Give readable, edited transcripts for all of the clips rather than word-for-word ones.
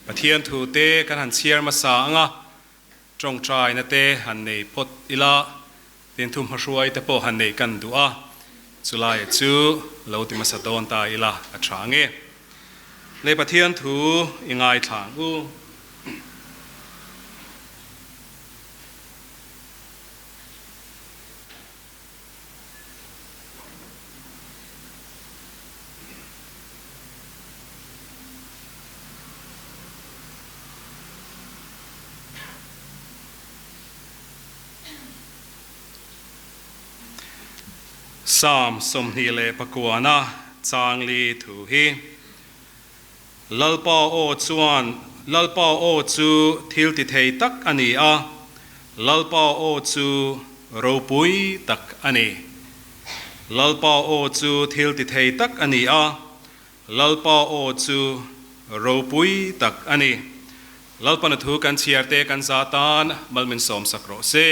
Pathian thu te kan han chhiar hmasa ang a, tawngtaina te han nei phawt ila, tin thu hmahruai te pawh han neih kan duh a, chulai chu lo ti hmasa dawn ta ila a tha nge. Le Pathian thu i ngaithla ang u. Psalm 29 changli thu hi Lalpa aw chuan Lalpa aw chu thil ti thei tak a ni a, Lalpa aw chu ropui tak a ni. Lalpa aw chu thil ti thei tak a ni a, Lalpa aw chu ropui tak a ni. Lalpana thu kan chhiar te kan za tan mal min sawm sak rawh se.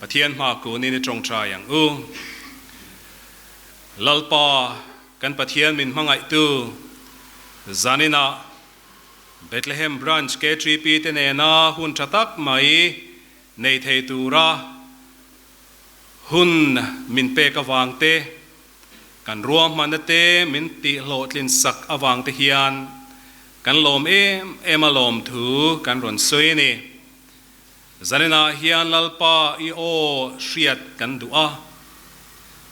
Pathian hma kunin i tawngtai ang u. Lalpa Kan Pathian min hmangaihtu zaninah Bethlehem Branch KTP te nena hun tha tak mai nei thei tura hun min pek avang te, kan ruahmanna te min tihhlawhtlin sak avang te hian kan lawm em em a lawmthu kan rawn sawi a ni. Zaninah hian Lalpa i aw hriat kan duh a,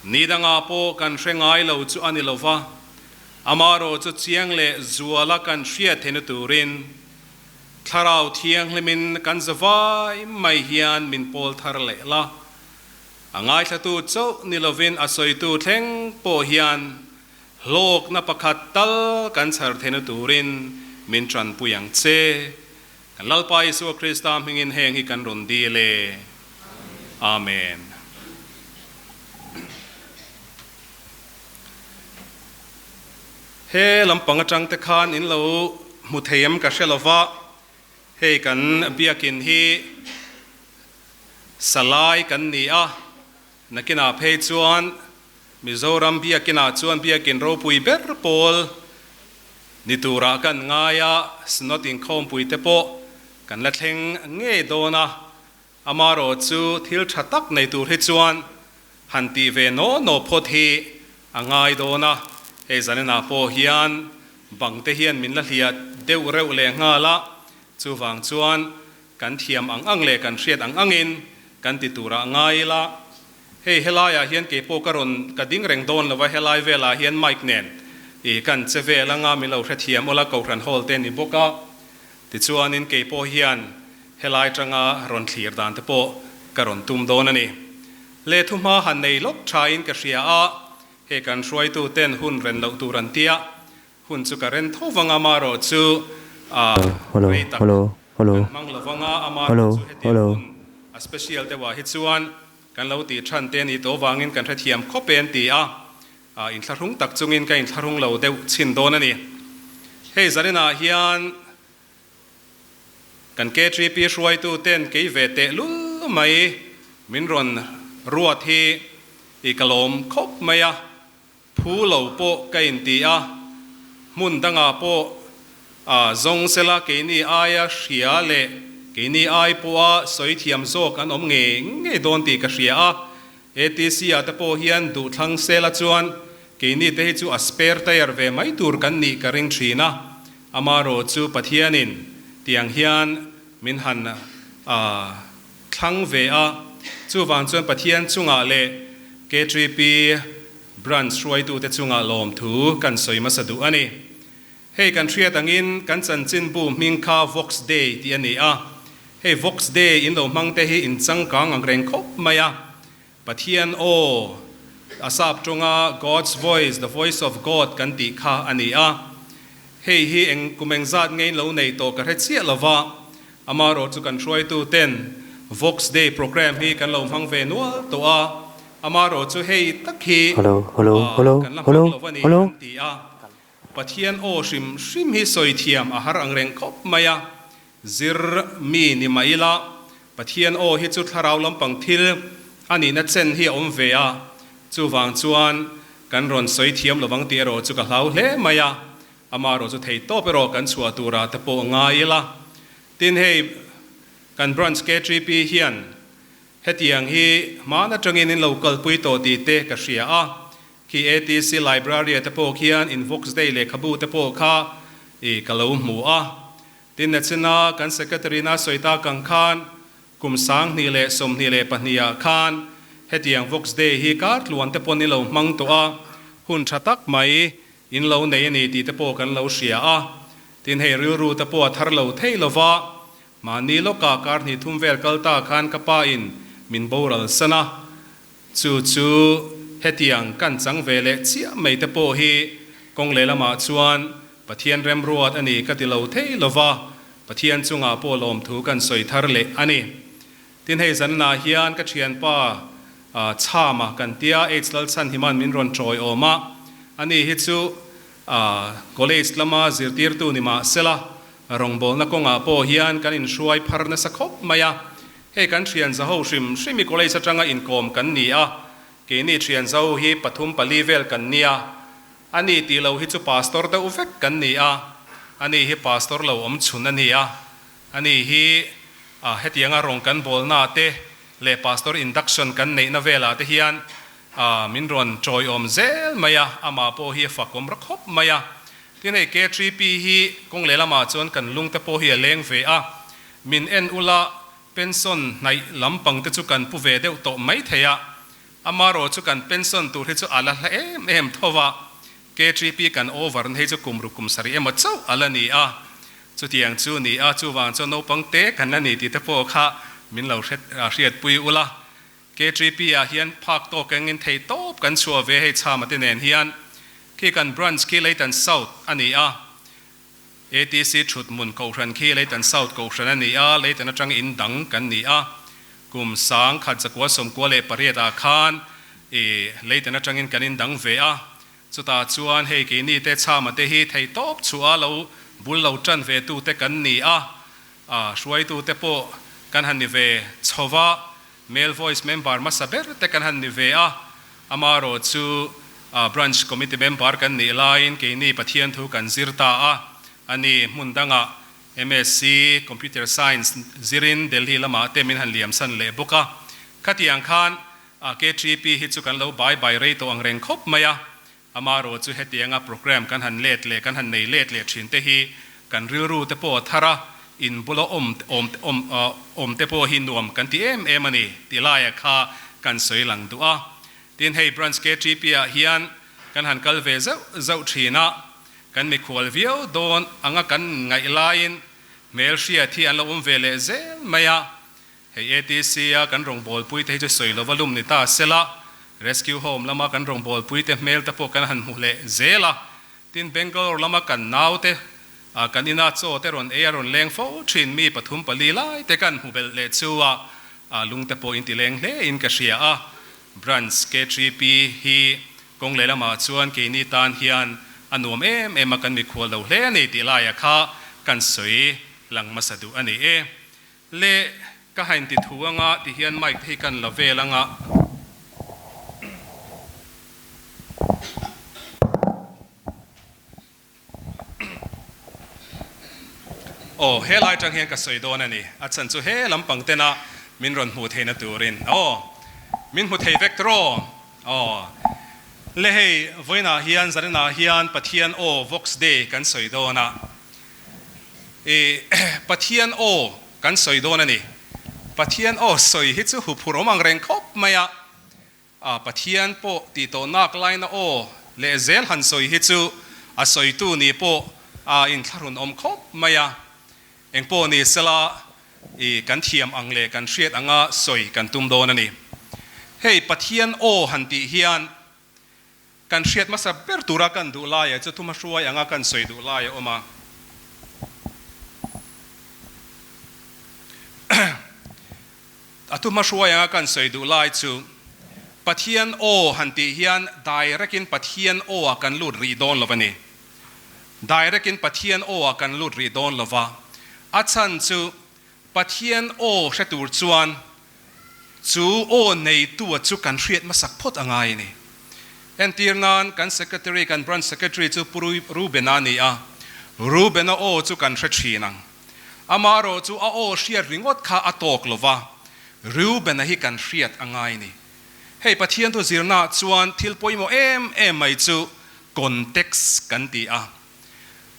ni dangah pawh kan hre ngai lo chu a ni lo va, amarawh chu chiang leh zuala kan hriat theihna turin Thlarau Thianghlimin kan zavai mai hian min pawl thar leh la. A ngaithlatu chauh ni lovin a sawitu thleng pawh hian hlawkna pakhat tal kan chhar theihna turin min tanpui ang che. Kan Lalpa Isua Krista hmingin heng hi kan rawn dil e. Amen. He lampang atang te khan in lo hmu thei em ka hre lova, hei kan biakin hi Salai kan ni a, nakinah phei chuan Mizoram biakinah chuan biakin ropui ber pawl ni turah kan ngai a, Synod inkhawmpui te pawh kan la thleng ngei dawn a, amarawh chu thil tha tak nei tur hi chuan han tih ve naw naw phawt hi a ngai dawn a, hei zaninah pawh hian bang te hian min la hliah deuh reuh leh nghal a, chuvang chuan kan thiam ang ang leh kan hriat ang angin kan ti turah ngai ila. Hei helaiah hian kei pawh ka rawn ka ding reng dawn lova helai velah hian mic nen i kan che vel anga min lo hrethiam awla Kohhran hall te ni bawk a, tichuanin kei pawh hian helai tanga rawn thlir dan te pawh ka rawn tum dawn a ni. Le thuhma han nei lawk tha in ka hria a, hei kan hruaitu ten hun ren loh tur an tia, hun chu ka ren tho vang a marawh chu a rei tak kan hmang lo vang a, amarawh chu hetiang hun a special deuhah hi chuan Kan lo tih than te ni tawh vangin kan hrethiam khawp e an ti a, inthlahrung tak chungin ka inthlahrung lo deuh chhin dawn a ni. Hei zaninah hian kan KTP hruaitu ten kei ve teh lul mai min rawn ruat hi i ka lawm khawp mai a, phu lo pawh ka inti a, hmun dangah pawh zawng sela keini aia hria leh keini ai pawha sawi thiam zawk an awm ngei ngei dawn tih ka hria a, ATC ah te pawh hian duhthlang sela chuan keini te hi chu a spare tyre ve mai tur kan nih ka ring thin a, amarawh chu Pathianin tiang hian min han thlang ve a, chuvang chuan Pathian chungah leh KTP Branch hruaitute chungah lawmthu kan sawi hmasa duh a ni. Hei kan hriat angin kan chanchinbu hming kha Vox Dei tih a ni a. Hei Vox Dei in lo hmangte hi in changkang ang reng khawp mai a. Pathian aw, a sap tawnga God's voice, the voice of God kan tih kha a ni a. Hei hi eng kum engzat nge in lo nei tawh ka hre chiah lova, amarawh chu kan hruaituten Vox Dei program hi kan lo hmang ve nual tawh a. Amarawh chu hei tak hi kan la hmang lo a ni an ti a. Pathian aw hrim hrim hi sawi thiam a har ang reng khawp mai a, zir mi ni mai ila Pathian aw hi chu thlarau lampang thil a nihna chen hi a awm ve a, chuvang chuan kan rawn sawi thiam lovang tih erawh chu ka hlau hle mai a. Amaherawh chu thei tawp erawh kan chhuah turah te pawh ngai ila. Tin hei kan Branch KTP hian hetiang hi hman atangin in lo kalpui tawh tih te ka hria a. Khi ATC Library ah te pawh khian in Vox Day lehkhabu te pawh kha i ka lo hmu a. Tin nachina kan Secretary na sawi tak ang khan Kum 2022 ah khan hetiang Vox Day hi kar tluan te pawn i lo hmang tawh a, hun tha tak mai in lo nei a ni tih te pawh kan lo hria a. Tin hei rilru te pawh a thar lo thei lo va, mahni lawkah kar hnih thum vel kal ta khan ka pa in min boral san a, chu chu hetiang kan chang ve leh chiah mai te pawh hi kawng lehlamah chuan Pathian remruat a ni ka ti lo thei lo va, Pathian chungah pawh lawmthu kan sawi thar leh a ni. Tin hei zanah hian ka thianpa Chhama kan tia H Lalchhanhiman min rawn tawi awm a, ani hi chu college lama zirtirtu ni mah sela rawngbawlna kawngah pawh hian kan inhruai phar nasa khawp mai a. Hei kan thian zaho hrim hrimi college atanga inkawm kan ni a, keini thian zaho hi pathum pali vel kan nia. A ni tih lo hi chu pastor deuh vek kan ni a, a ni hi pastor lo awm chhun a ni a, a ni hi hetianga rawng kan bawlna te leh pastor induction kan neihna velah te hian min rawn tawiawm zel mai a, amah pawh hi a fakawm ra khawp mai a. Tin hei KTP hi kawng lehlamah chuan kan lung te pawh hi a leng ve a, min en ula pension hnaih lampang te chu kan pu ve deuh tawh mai thei a, Amarawh chu kan pension tur hi chu a la hla em em tho a, KTP kan over na hi chu kum ruk kum sarih emaw chauh a la ni a, chutiang chu ni a, chuvang chuan naupang te kan la ni tih te pawh kha min lo hriatpui ula. KTP ah hian phak tawk engin thei tawp kan chhuah ve hei chhama te nen hian khi kan branch khi Leitan South a ni a, ATC Thuthmun Kohhran khi Leitan South Kohhran a ni a, Leitan atang in dang kan ni a. Kum 1998 ah khan i Leitan atangin kan in dang ve a. Chutah chuan hei keini te chhama te hi thei tawp chhuah a lo bul lo tan ve tu te kan ni a. Hruaitu te pawh kan han ni ve chho va, Male Voice member hmasa ber te kan han ni ve a. Amaherawh chu Branch Committee member kan nih laiin keini Pathian thu kan zir ta a, a ni hmun dangah MSc Computer Science zirin Delhi lamah te min han liamsan leh bawk a. Khatiang khan KTP hi chu kan lo bai bai rei tawh ang reng khawp mai a, Amaherawh chu hetianga programme kan han let leh kan han nei let leh thin te hi kan rilru te pawh a thar a, in bula awm awm awm awm te pawh hi nuam kan ti em em a ni tih laia kha kan sawi lang duh a. Tin hei Branch KTP ah hian kan han kal ve zeuh zeuh thin a, kan mikhual viau dawn anga kan ngaih laiin hmelhriat hi an lo awm ve leh zel mai a, Hei ATC a kan rawngbawlpui te hi chu sawi lova lum ni ta sela, Rescue Home lama kan rawngbawlpui te hmel te pawh kan han hmu leh zel a. Tin, Bangalore lama kan nau te, kan ina chaw te rawn ei a rawn leng fo thin mi pathum pali lai te kan hmu belh leh chu a, lung te pawh inti leng hle in ka hria a. Branch KTP hi kawng leh lamah chuan keini tan hian a nuam em em a, kan mikhual lo hle a ni tih laia kha kan sawi lang hmasa duh a ni e. Le ka hain ti thu anga ti hian mic te hi kan la vel anga. Aw he lai tang hian ka sawi dawn a ni. A chhan chu he lampang tena min rawn hmuh theihna turin. Aw min hmu thei vek tawh. Aw le hei vawiinah hian zaninah hian Pathian aw Vox Day kan sawi dawn a. I Pathian aw kan sawi dawn a ni. Pathian aw sawi hi chu huphurh awm ang reng khawp mai a. A Pathian pawh tih tawh nak laina aw leh zel han sawi hi chu a sawitu ni pawh a inthlahrun awm khawp mai a. Engpawh ni sela i kan thiam ang leh kan hriat anga sawi kan tum dawn a ni. Hei Pathian aw han tih hian Kan hriat hmasa ber tura kan duh laia chu thuma hruai anga kan sawi duh lai a awm a. A thuma hruai anga kan sawi duh lai chu Pathian aw han tih hian direct in Pathian aw ah kan lut rih dawn lo a ni. Direct in Pathian aw ah kan lut rih dawn lo va. A chhan chu Pathian aw hre tur chuan Chu aw neitua chu kan hriat hmasak phawt a ngai a ni. Entir nan kan Secretary, kan Branch Secretary chu Pu Rubena a ni a, Rubena aw chu kan hre thin ang. Amaherawh chu a aw hriat ringawt kha a tawk lo va, Rubena hi kan hriat a ngai ni. Hei Pathian thu zirnaah chuan thil pawimawh em em mai chu context kan ti a.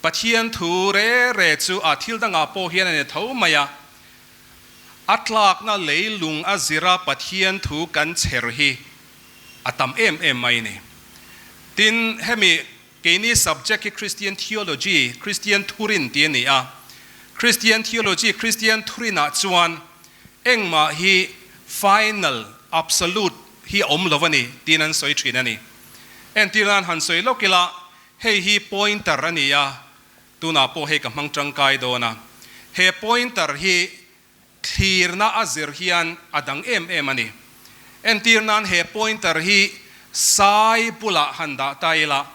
Pathian thu re re chu a thil dangah pawh hian a ni tho mai a, a tlakna leilung a zira Pathian thu kan chher hi a tam em em mai ni. Tin, hemi keini subject hi Christian Theology, Christian Thurin tih a ni a. Christian Theology, Christian Thurinah chuan engmah hi final, absolute hi a awm lo a ni tiin an sawi thin a ni. Entir nan han sawi lawk ila, hei hi pointer a ni a, tunah pawh hei ka hmang tangkai dawn a. He pointer hi Thlirna a zir hian a dang em em a ni. Entir nan he pointer hi sai bulah han dah ta ila,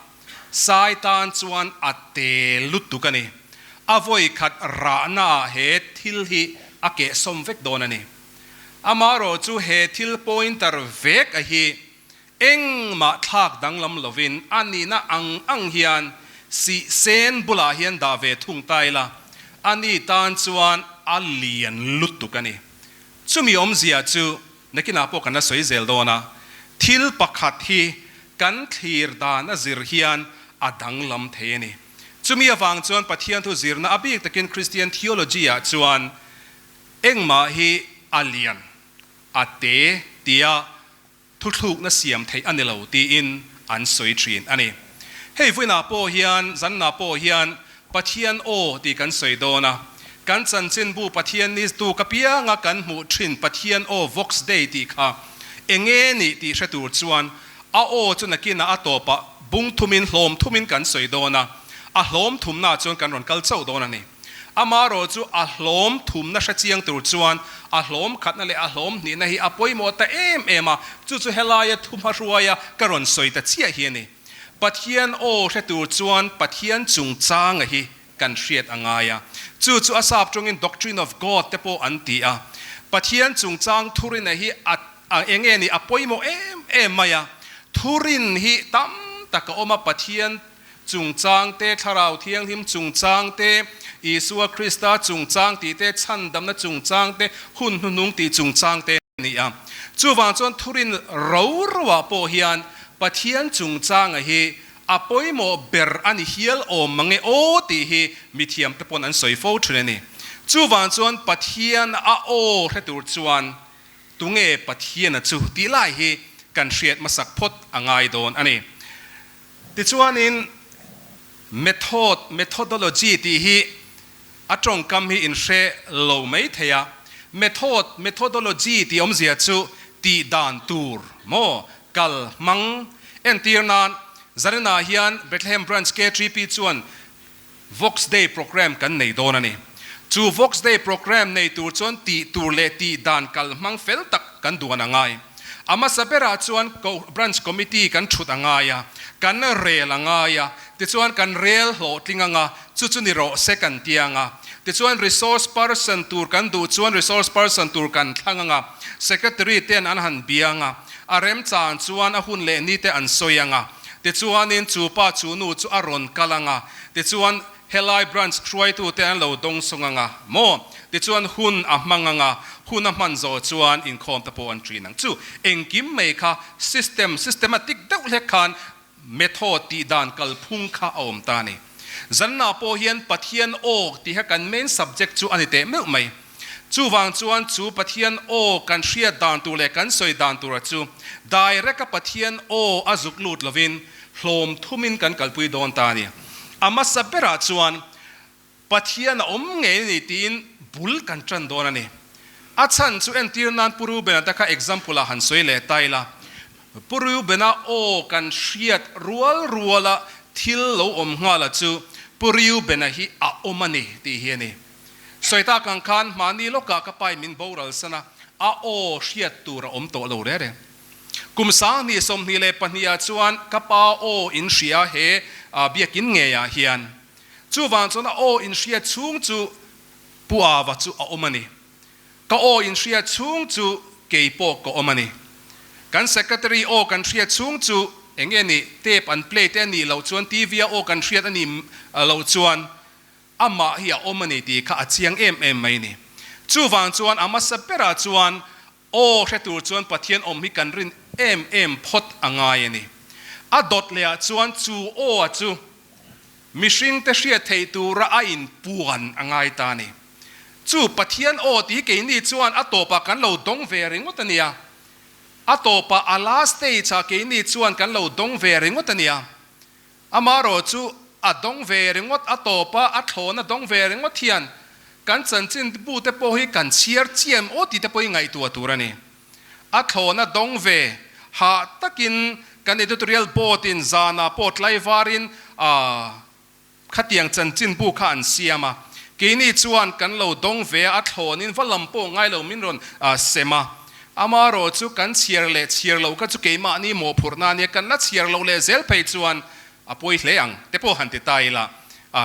sai tan chuan a te lutuk a ni. A vawi khat rahna ah he thil hi a kehsawm vek dawn a ni. Amaherawh chu he thil pointer vek a hi engmah thlak danglam lovin a nihna ang ang hian sih sen bulah hian dah ve thung ta ila, a ni tan chuan a lian lutuk a ni. Chumi awmzia chu nakinah pawh kan la sawi zel dawn a, thil pakhat hi kan thlir dan a zir hian a danglam thei a ni. Chumi avang chuan Pathian thu zirna a bik takin Christian theology-ah chuan engmah hi a lian, a te tia Thuthlukna siam theih a ni lo tiin an sawi thin a ni. Hei vawiinah pawh hian, zannah pawh hian Pathian aw tih kan sawi dawn a. Kan chanchinbu Pathian ni tuk apianga kan hmuh thin Pathian aw Vox Dei tih kha enge nih tih hre tur chuan a aw chu nakinah a tawpah bung thumin hlawm thumin kan sawi dawn a, a hlawm thumnaah chuan kan rawn kal chauh dawn a ni. Amaherawh chu a hlawm thumna hre chiang tur chuan a hlawm khatna leh a hlawm hnihna hi a pawimawh ta em em a, chu chu helaia thumha hruaia ka rawn sawi ta chiah hi a ni. Pathian aw hre tur chuan Pathian chungchanga hi kan hriat a ngai a, chu chu a sap tawngin Doctrine of God te pawh an ti a. Pathian chungchang thurina hi a a eng nge ni a pawimawh em em mai a, thurin hi tam tak a awm a, Pathian Chungchang te, Thlarau Thianghlim chungchang te, Isua Krista chungchang tih te, chhandamna chungchang te, hun hnuhnung tih chungchang te a ni a. Chuvang chuan thurin ro roah pawh hian Pathian chungchanga hi a pawimawh ber a ni hial awm mange aw tih hi mithiam te pawn an sawi fo thin a ni. Chuvang chuan Pathian a aw hre tur chuan tunge Pathiana chu tih lai hi kan hriat hmasak phawt a ngai dawn a ni. Tichuanin method, methodology tih hi a tawngkam hi in hre lo mai thei a. Method, methodology tih awmzia chu tih dan tur maw, kal hmang. Entir nan, Zarina hian Bethlehem Branch KTP chuan Vox Day programme kan nei dawn a ni. Chu Vox Day programme nei tur chuan tih tur leh tih dan kal hmang fel tak kan duan a ngai. A hmasa berah chuan Branch Committee kan thut a ngai a, kan rel a ngai a, tichuan kan rel hlawhtling anga chu chu ni rawh se kan ti anga, tichuan Resource Person tur kan duh chuan Resource Person tur kan thlang anga, Secretary ten an han bia anga, a remchang chuan a hun leh ni te an sawi anga, Tichuanin chu pa chu nu chu a rawn kal ang a, tichuan helai branch hruaitute an lo dawng sawng ang a maw? Tichuan hun a hmang ang a, hun a hman zawh chuan inkhawm te pawh an ṭin ang. Chu engkim mai kha system, systematic deuh hlek khan method tih dan kalphung kha a awm ta a ni. Zanna pawh hian Pathian aw tih kha kan main subject chu a ni teh meuh mai. Chuvang chuan chu Pathian aw kan hriat dan tur leh kan sawi dan tura chu direct a Pathian aw a zuk lut lovin hlawm thumin kan kalpui dawn ta a ni. A hmasa berah chuan Pathian a awm ngei a ni tiin bul kan tan dawn a ni. A chhan chu entir nan Pu Reuben-a te kha example ah han sawi leh ta ila. Pu Reuben-a aw kan hriat rual ruala thil lo awm nghala chu Pu Reuben-a hi a awm a ni tih hi a ni. Sawi tak ang khan mahni lawkah ka pai min boral san a, a aw hriat tur a awm tawh lo reh reng. Kum 2024 ah chuan ka pa aw in hria he biakin ngeiah hian. Chuvang chuan a aw in hriat chhung chu Pu Ava chu a awm a ni. Ka aw in hriat chhung chu kei pawh ka awm a ni. Kan secretary aw kan hriat chhung chu. eng nge ni tape an play te a nih loh chuan TV a aw kan hriat a nih loh chuan amah hi a awm a ni tih kha a chiang em em mai a ni. Chuvang chuan a hmasa berah chuan aw hre tur chuan Pathian awm hi kan rin em em phawt a ngai a ni. A dawt lehah chuan chu aw a chu mihringte hriat theih tura a inpuan a ngai ta a ni. Chu Pathian aw tih hi keini chuan a tawpah kan lo dawng ve ringawt a nia. A tawpah a last stage ah keini chuan kan lo dawng ve ringawt a nia. Amarawh chu a dawng ve ringawt, a tawpa a thlawn a dawng ve ringawt hian kan chanchin bu te pawh hi kan chhiar chiam aw tih te pawh hi ngaihtuah tur a ni. A thlawn a dawng ve hah takin kan editorial board in zanah pawh tlaivarin a Khatiang chanchin bu kha an siam a, keini chuan kan lo dawng ve a, a thlawnin va lam pawh ngai lo min rawn sem a. Amarawh chu kan chhiar leh chhiar loh kha chu keimahni mawhphurhna a nia, kan la chhiar loh leh zel phei chuan a pawi hle ang te pawh han ti ta ila,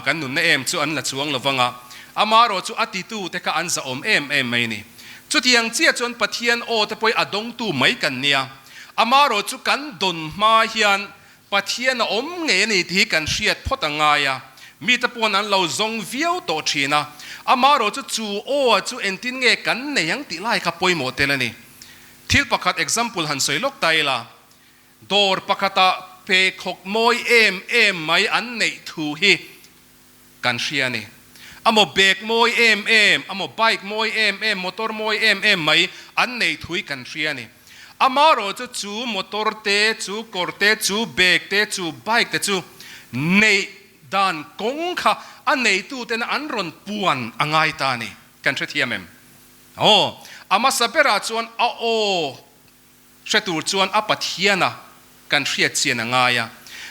kan nunna em chu an la chuang lo vang a. Amarawh chu a titute kha an zahawm em em mai a ni. Chutiang chiah chuan Pathian aw te pawhin a dawngtu mai kan nia. Amarawh chu kan dawn hma hian Pathian a awm ngei a ni tih hi kan hriat phawt a ngai a, mite pawn an lo zawng viau tawh thin a, amaherawh chu chu aw a chu entin nge kan nei ang tih lai kha pawimawh tel a ni. Thil pakhat example han sawi lawk ta ila, dawr pakhatah pheikhawk mawi em em mai an neih thu hi kan hria a ni. Amaw bag mawi em em, amaw bike mawi em em, motor mawi em em mai an nei thui kan hria a ni. Amaherawh chu chu motor te, chu kawr te, chu bag te, chu bike te chu neih dan kawng kha a neituten an rawn puan a ngai ta a ni. Kan hrethiam em? Aw, a hmasa berah chuan a aw Hre tur chuan a Pathiana kan hriat chian a ngai a.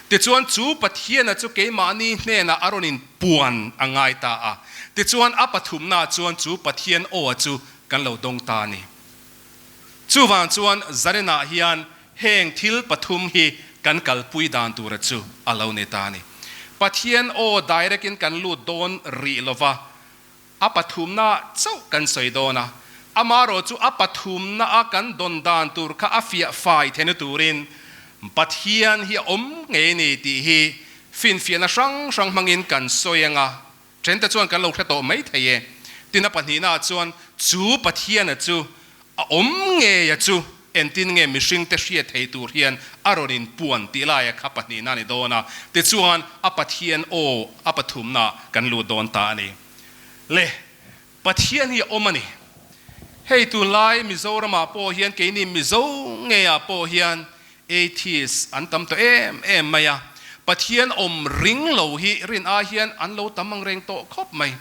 Tichuan chu Pathiana chu keimahni hnenah a rawn inpuan a ngai ta a. Tichuan a pathumnaah chuan chu Pathian aw chu kan lo dawng ta a ni. Chuvang chuan Zarenah hian heng thil pathum hi kan kalpui dan tura chu a lo ni ta a ni. Pathian aw direct in kan lut dawn rih lova, A pathumna chauh kan sawi dawn a, amaherawh chu a pathumna a kan dawn dan tur kha a fiah fai theihna turin Pathian hi a awm ngei a ni tih hi finfiahna hrang hrang hmangin kan sawi ang a, thente chuan kan lo hre tawh mai thei e. Tin a pahnihnaah chuan chu Pathiana chu a awm ngei a chu entin nge mihringte hriat thei tur hian a rawn inpuan tih laia kha pahnihna a ni dawn a, tichuan a Pathian aw a pathumna kan lut dawn ta a ni. Le, Pathian hi a awm a ni. Hei tunlai Mizoramah pawh hian keini Mizo ngeiah pawh hian atheist an tam tawh em em mai a, Pathian awm ring lo hi rin ai hian an lo tam ang reng tawh khawp mai.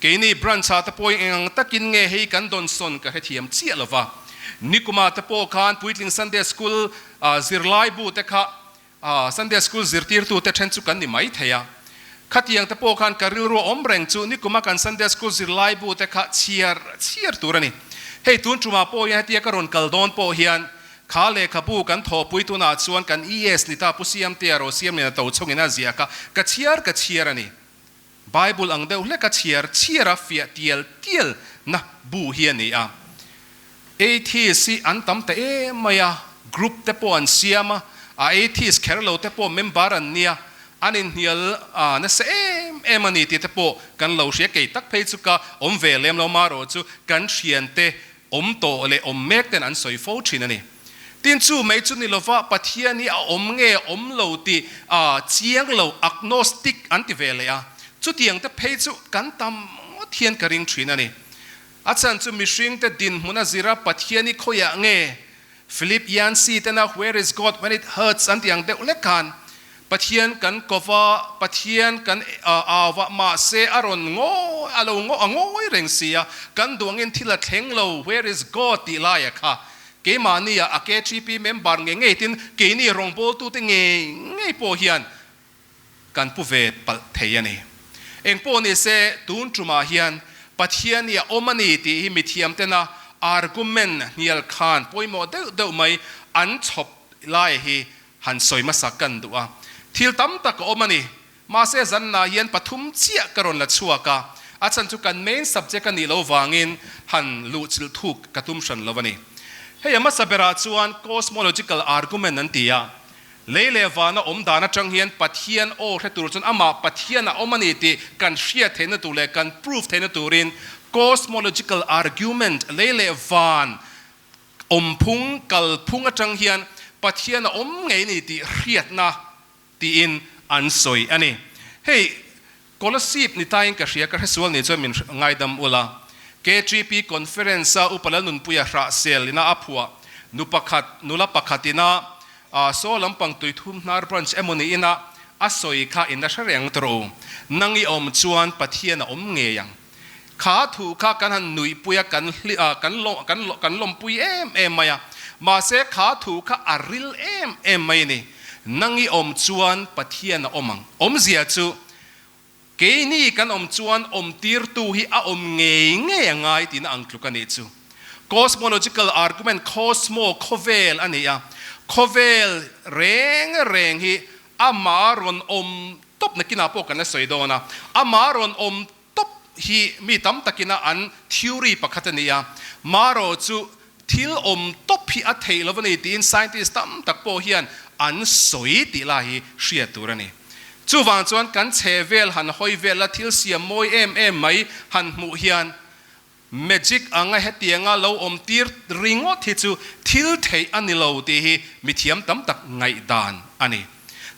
Keini branch ah te pawh eng ang takin nge hei kan dawnsawn ka hrethiam chiah lo va. Nikuma te pawh khan puitling Sunday School zirlaibu te kha Sunday School zirtirtu te then chu kan ni mai thei a. Khatiang te pawh khan ka rilru a awm reng chu nikuma kan Sunday School zirlaibu te kha chhiar chhiar tur a ni. Hei tun tumah pawh hian hetia ka rawn kal dawn pawh hian kha lehkhabu kan thawhpui tunah chuan kan ES ni ta Pu Siamtea Rosiamliana Tochhawngin a ziah kha ka chhiar ka chhiar a ni. Bible ang deuh hleka chhiar chhiar a fiah tial tial na bu hi a ni a. Atheist hi an tam ta em mai a, group te pawh an siam a, a atheist kher lo te pawh member an nia, an inhnial nasa em em a ni tih te pawh kan lo hria, kei tak phei chu ka awm ve lem lo marawh chu kan thiante awm tawh leh awm mek ten an sawi fo thin a ni. Tin chu mai chu ni lova Pathian hi a awm nge awm lo tih chiang lo, agnostic, an ti ve leh a, chutiang te phei chu kan tam ngawt hian ka ring thin a ni. A chhan chu mihring te dinhmun a zira Pathian hi khawiah nge Philip Yancey tena Where is God when it hurts an tih ang deuh lek khan Pathian kan ko va, Pathian kan au va, mahse a rawn ngawi, a lo a ngawi reng si a, kan duh angin thil a thleng lo, Where is God tih laia kha keimahnia a KTP member ngei ngei tin keini rawngbawltute ngei ngei pawh hian kan pu ve palh thei a ni. Engpawh ni se, tun tumah hian Pathian hi a awm a ni tih hi mithiamtena argument hnial khan pawimawh deuh deuh mai an chhawp lai hi han sawi hmasa kan duh a. Thil tam tak a awm a ni. Mahse zanna hian pathum chiah ka rawn la chhuak a, a chhan chu kan main subject a nih loh vangin han luhchilh thuk ka tum hran lo a ni. Hei a hmasa berah chuan cosmological argument an ti a. Lei leh vana awm dan atang hian Pathian aw hre tur chuan amah Pathian a awm a ni tih kan hriat theihna tur leh kan proof theihna turin cosmological argument, lei leh van awmphung, kalphung atang hian Pathian a awm ngei a ni tih hriatna tiin an sawi a ni. Hei Kolasib ni tain ka hria, ka hresual ni chuan min ngaidam ula. KTP Conference a Upa Lalnunpuia hrahsel ina a phuah nu pakhat, nula pakhat ina saw lampang tuithum hnar branch emaw ni ina a sawi kha in la hre reng tawh rawh u. Nang i awm chuan Pathian a awm ngei ang. Kha thu kha kan han nuihpui a, kan hli a, kan lawm, kan kan lawmpui em em mai a. Mahse kha thu kha a ril em em mai a ni. Nang i awm chuan Pathian a awm ang. Awmzia chu keini kan awm chuan awmtirtu hi a awm ngei ngei a ngai tihna ang tluk a nih chu. Cosmological argument, cosmo, khawvel a ni a. Khawvel reng reng hi amah rawn awm tawp nakinah pawh kan la sawi dawn a, amah rawn awm tawp hi mi tam takin a an theory pakhat a ni a, marawh chu thil awm tawp hi a theih lo a ni tiin scientist tam tak pawh hian an sawi tih lai hi hriat tur a ni. Chuvang chuan kan chhe vel han hawi vel la thil siam mawi em em mai han hmuh hian magic anga hetianga lo awm tir ringawt hi chu thil theih a ni lo tih hi mithiam tam tak ngaihdan a ni.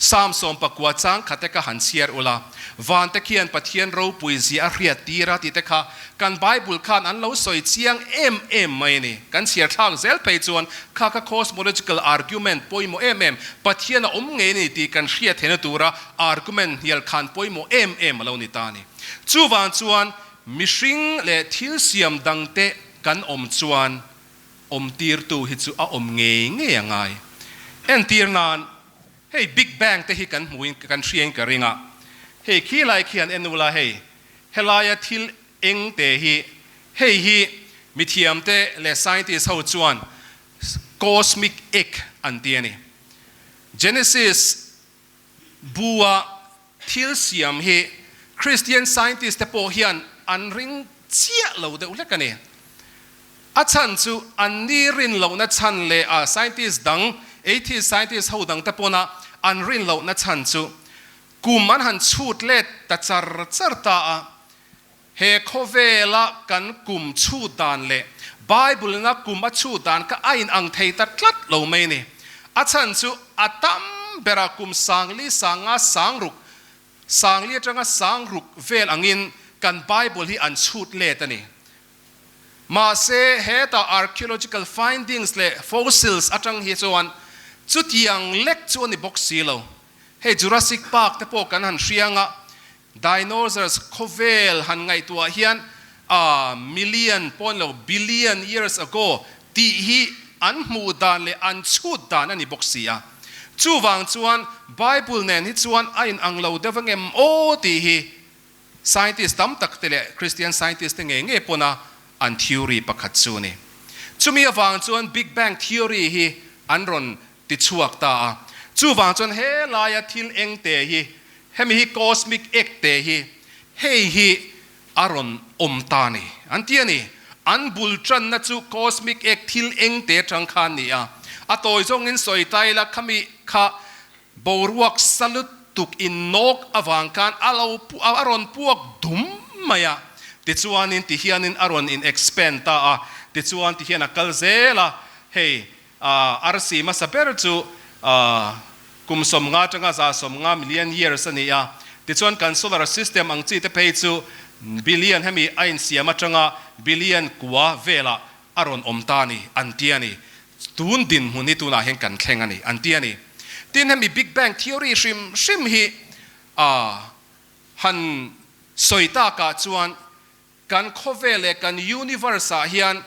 Psalm 19 chang khate kha han chhiar ula, Vante khian Pathian ropui zia a hriat tir a tihte kha kan Bible khan an lo sawi chiang em em mai a ni. Kan chhiar thlak zel phei chuan kha kha cosmological argument pawimawh em em, Pathian a awm ngei a ni tih kan hriat theihna tura argument hnial khan pawimawh em em a lo ni ta a ni. Chuvang chuan mihring leh thil siam dangte kan awm chuan Awmtirtu hi chu a awm ngei ngei a ngai. Entir nan, hei Big Bang te hi kan hmuin kan hriain ka ring a. Hei khilai khian en ula hei, helaia thil eng te hi, hei hi mithiamte leh scientist ho chuan cosmic egg an ti a ni. Genesis bua thil siam hi Christian scientist te pawh hian an ring chiah lo deuh hlek a ni. A chhan chu an ni rin lohna chhan leh a scientist dang, atheist scientist ho dang te pawna an rin lohna chhan chu kum an han chhut let ta char char ta a. He khawvela kan kum chhut dan leh Bible-na kum a chhut dan kha a inang thei ta tlat lo mai a ni. A chhan chu a tam bera kum sangli sanga sangruk, sangli atanga sangruk vel angin kan Bible hi an chhut let a ni. Mahse, heta archaeological findings leh fossils atang hi chuan chutiang lek chu a ni bawk si lo. Hei Jurassic Park te pawh kan han hriang a, Dinosaurs khawvel han ngaihtuah hian a million pawn lo billion years ago tih hi an hmuh dan leh an chhut dan a ni bawk si a. Chuvang chuan Bible nen hi chuan a inang lo deuh angem aw tih hi scientist tam tak te leh Christian scientist te ngei ngei pawna an theory pakhat chu a ni. Chumi avang chuan Big Bang theory hi an rawn ti chhuak ta a. Chuvang chuan he laia thil eng te hi, hemi hi cosmic egg te hi, hei hi a rawn awm ta a ni. An ti a ni. An bul tanna chu cosmic egg thil eng te atang khan ni a. A tawi zawngin sawi ta ila khami kha boruak sa lutuk in nawk avang khan a lo a rawn puak dum mai a. Tichuanin tihianin a rawn in expand ta a. Tichuan tihian a kal zel a. Hei Arsi hmasa ber chu kum 50 atanga 150 million years a ni a, tichuan kan solar system ang chi te phei chu billion hemi a insiam atanga billion kua velah a rawn awm ta a ni an ti a ni. Tun dinhmun hi tunah hian kan thleng a ni an ti a ni. Tin hemi Big Bang theory hrim hrim hi han sawi takah chuan Kan khawvel leh kan universe ah hian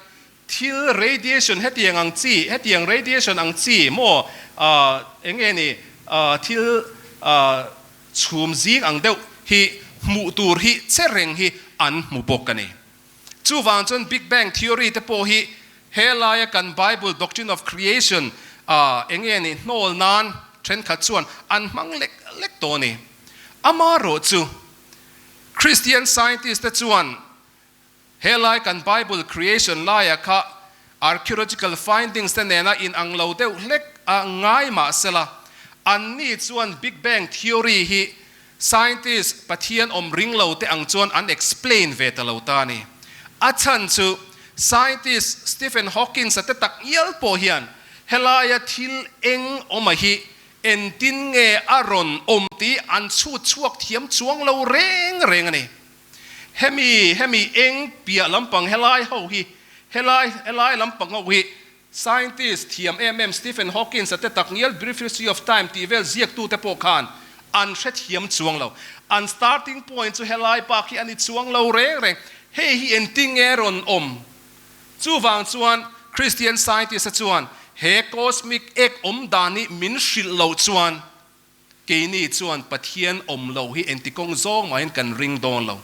thil radiation hetiang ang chi, hetiang radiation ang chi maw eng nge ni thil chhum zing ang deuh hi hmuh tur hi che reng hi an hmu bawk a ni. Chuvang chuan Big Bang theory te pawh hi helaia kan Bible doctrine of creation eng nge ni hnawl nan thenkhat chuan an hmang lek lek tawh a ni. Amaherawh chu Christian scientist te chuan helai kan Bible creation laia kha archaeological findings te nena in ang lo deuh hlek a ngai mahsela, Anni chuan Big Bang Theory hi scientist Pathian awm ring lo te ang chuan an explain ve ta lo ta a ni. A chhan chu scientist Stephen Hawkins-a te tak ngial pawh hian helaia thil eng awm a hi entin nge a rawn awm tih an chhut chhuak thiam chuang lo reng reng a ni. Hemi hemi eng piah lampang helai ho hi helai helai lampang ho hi Scientist thiam em em Stephen Hawkins-a te tak ngial Brief History of Time tih vel ziaktute pawh khan an hrethiam chuang lo. An starting point chu helai bak hi a ni chuang lo reng reng. Hei hi engtin nge rawn awm? Chuvang chuan Christian Scientist-a chuan he cosmic egg awm dan hi min hrilh loh chuan Keini chuan Pathian awm lo hi engti kawng zawng mahin kan ring dawn lo.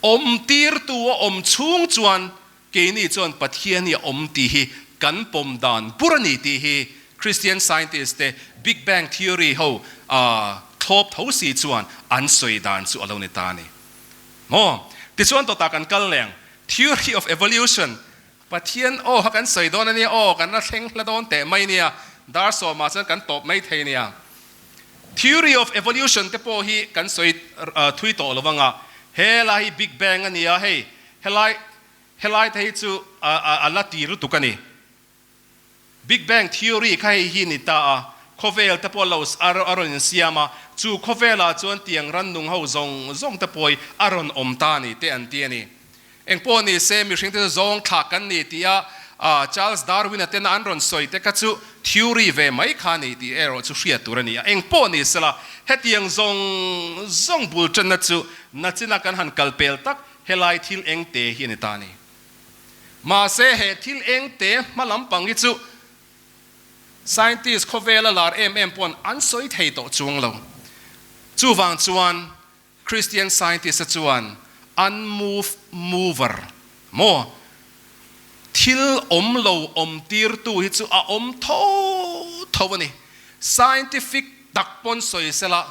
Awm tirtu a awm chhung chuan keini chuan Pathian hi a awm tih hi kan pawm dan bur a ni tih hi Christian scientist te Big Bang Theory ho thlawp tho si chuan an sawi dan chu a lo ni ta a ni. Maw? Tichuan tawtah kan kal leng Theory of Evolution Pathian aw kha kan sawi dawn a nia aw, kan la thleng hla dawn teh mai nia, dar sawmah chuan kan tawp mai thei nia. Theory of evolution te pawh hi kan sawi thui tawh lo vang a, helai hi Big Bang a nia hei, helai helai te hi chu a la ti lutuk a ni. Big Bang theory kha hei hi ni ta a, khawvel te pawh lo a rawn insiam a, chu khawvelah chuan tiang rannung ho zawng zawng te pawh hi a rawn awm ta a ni te an ti a ni. Eng pawh ni se, mihring te chu zawng thlak kan ni tia Charles Darwin-a tena an rawn sawi te kha chu theory ve mai kha a ni tih erawh chu hriat tur a ni a. Eng pawh ni sela, hetiang zawng zawng bul tanna chu nachina kan han kal pel tak helai thil eng te hi a ni ta a ni. Mahse, he thil eng te hma lampang hi chu scientist khawvela lar em em paw'n an sawi thei tawh chuang lo. Chuvang chuan Christian scientist-a chuan unmoved mover maw thil awm lo awm tirtu hi chu a awm tho tho a ni. Scientific tak pawn sawi sela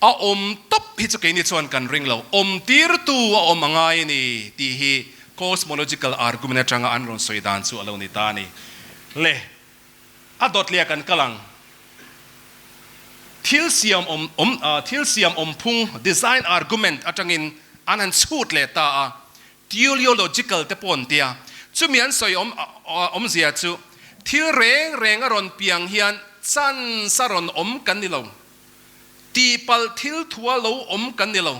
a awm tawp hi chu keini chuan kan ring lo. Awm tirtu a awm a ngai a ni tih hi cosmological argument atanga an rawn sawi dan chu a lo ni ta a ni. Le. A dawt leh kan kal ang. Thil siam awm awm thil siam awm phung, design argument, atangin an han chhut leh ta a, teleological te pawh an tia. Chumi an sawi awm awmzia chu thil reng reng a rawn piang hian chance a rawn awm kan ni lo. Tihpalh thil thua lo awm kan ni lo.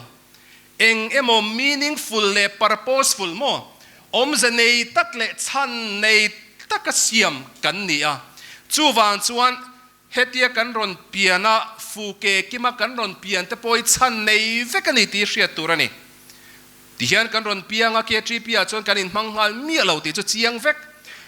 Eng emaw meaningful leh purposeful maw, awmze nei tak leh chhan nei taka siam kan ni a. Chuvang chuan hetia kan rawn pian a, fuke kima kan rawn pian te pawh hi chhan nei vek a ni tih hriat tur a ni. Tihian kan rawn piang a, KTP ah chuan kan inhmang nghal miah lo tih chu chiang vek.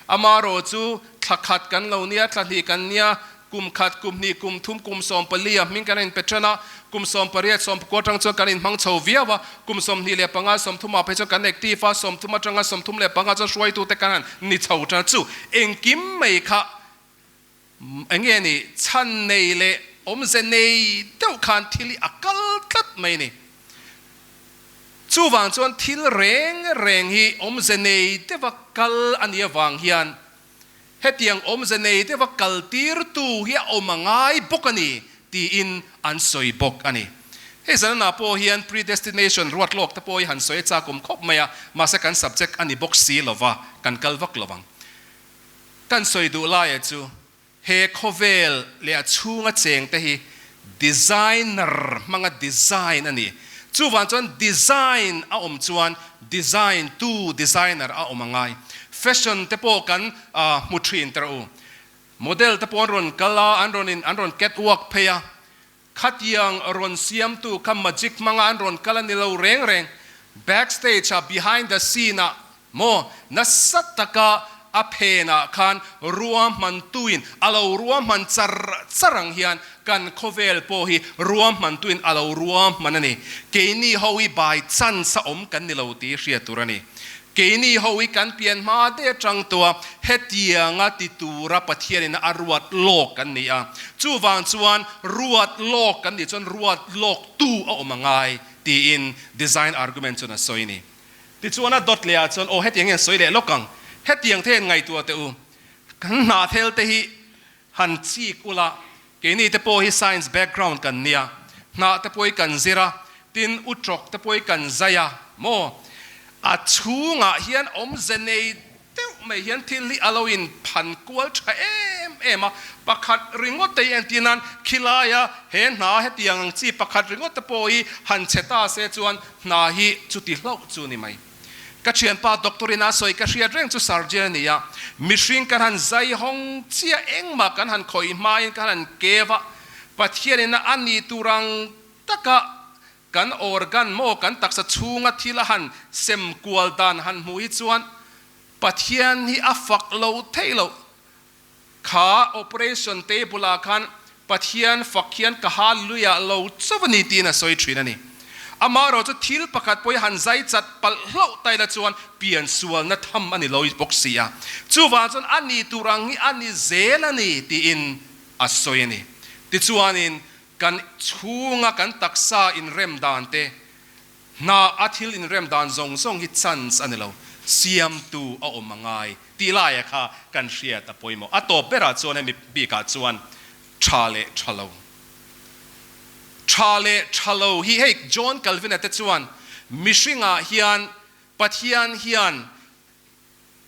Amarawh chu thla khat kan lo nia, thla hnih kan nia, Kum khat, kum hnih, kum thum, kum 14 a hming kan inpe ṭan a, kum 18, 19 aṭang chuan kan inhmang chho viau a, kum 25, 30 ah phei chuan kan active a, 30 aṭanga 35 chuan hruaitute kan han ni chho ṭan a, chu engkim mai kha eng nge ni chhan nei leh awmze nei deuh khan thil hi a kal tlat mai a ni. Chuvang chuan thil reng reng hi awmze nei deuha kal a nih avang hian Hetiang awmze nei deuha kal tirtu hi a awm a ngai bawk a ni, tiin an sawi bawk a ni. Hei zanah pawh hian predestination ruat lawk te pawh hi han sawi a chakawm khawp mai a, mahse kan subject a ni bawk si lova, kan kal vak lo ang. Kan sawi duh laia chu he khawvel leh a chhunga cheng te hi designer hmanga design a ni. Chuvang chuan design a awm chuan design tu designer a awm a ngai. Fashion te pawh kan hmu thin tawh u. Model te pawh an rawn kal a, an rawn in an rawn catwalk phei a. Khatiang rawn siamtu kha magic hmanga an rawn kal a ni lo reng reng. Backstage ah, behind the scene ah maw nasa taka a phenah khan ruahmantuin a lo ruahman char char ang hian kan khawvel pawh hi ruahmantuin a lo ruahman a ni. Keini ho hi by chance a awm kan ni lo tih hriat tur a ni. Keini ho hi kan pian hma te atang tua hetianga ti tura Pathianin a ruat lawk kan ni a. Chuvang chuan ruat lawk kan nih chuan ruat lawk tu a awm a ngai tiin design argument chuan a sawi a ni. Tichuan a dawt leh ah chuan aw hetiang hian sawi leh lawk ang. Hetiang te hian ngaihtuah teh u. Kan hnahthel te hi han chik ula. Keini te pawh hi science background kan nia, hnah te pawh hi kan zir a, tin utrawk te pawh hi kan zai a maw? A chhungah hian awmze nei deuh mai hian thil hi a lo in phan kual tha em em a, pakhat ringawt te hi entir nan khilaia he hna hetiang ang chi pakhat ringawt te pawh hi han che ta se chuan hna hi chuti hlauh chu ni mai. Ka thianpa doctor in a sawi ka hriat reng chu surgeon a ni a, mihring kan han zai hawng chiah engmah kan han khawih hmain kan han kev a, Pathian in a ni tur ang taka kan organ maw kan taksa chhunga thil a han sem kual dan han hmuh hi chuan Pathian hi a fak lo theih loh. Kha operation table ah khan Pathian fak hian ka Hallelujah lo chauh a ni tiin a sawi thin a ni. Amaherawh chu thil pakhat pawh hi han zai chat palh hlauh ta ila chuan pian sualna tham a ni lo bawk si a. Chuvang chuan a ni tur ang hi a ni zel a ni tiin a sawi a ni. Tichuanin kan chhunga kan taksa inrem dan te Hna a thil inrem dan zawng zawng hi chance a ni lo, siamtu a awm a ngai tih laia kha kan hriat a pawimawh. A tawp berah chuan hemi bikah chuan tha leh tha lo. Tha leh tha lo hi hei John Calvin-a te chuan mihringah hian Pathian hian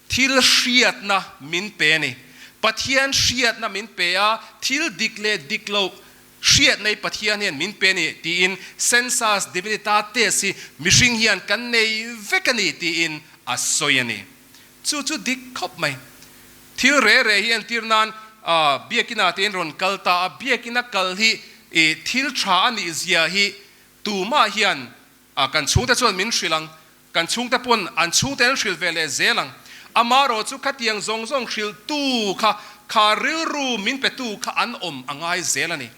thil hriatna min pe a ni. Pathian hriatna min pe a, thil dik leh dik lo hriatna hi Pathian hian min pe a ni tiin sensus divinitatis hi mihring hian kan nei vek a ni tiin a sawi a ni. Chu chu dik khawp mai. Thil re re hi entir nan biakina te in rawn kal ta a, biakina kal hi thil tha a nih zia hi tumah hian kan chhungte chuan min hrilh ang. Kan chhungte pawn an chhungte an hrilh ve leh zel ang. Amaherawh chu khatiang zawng zawng hrilhtu kha, kha rilru min petu kha an awm a ngai zel a ni.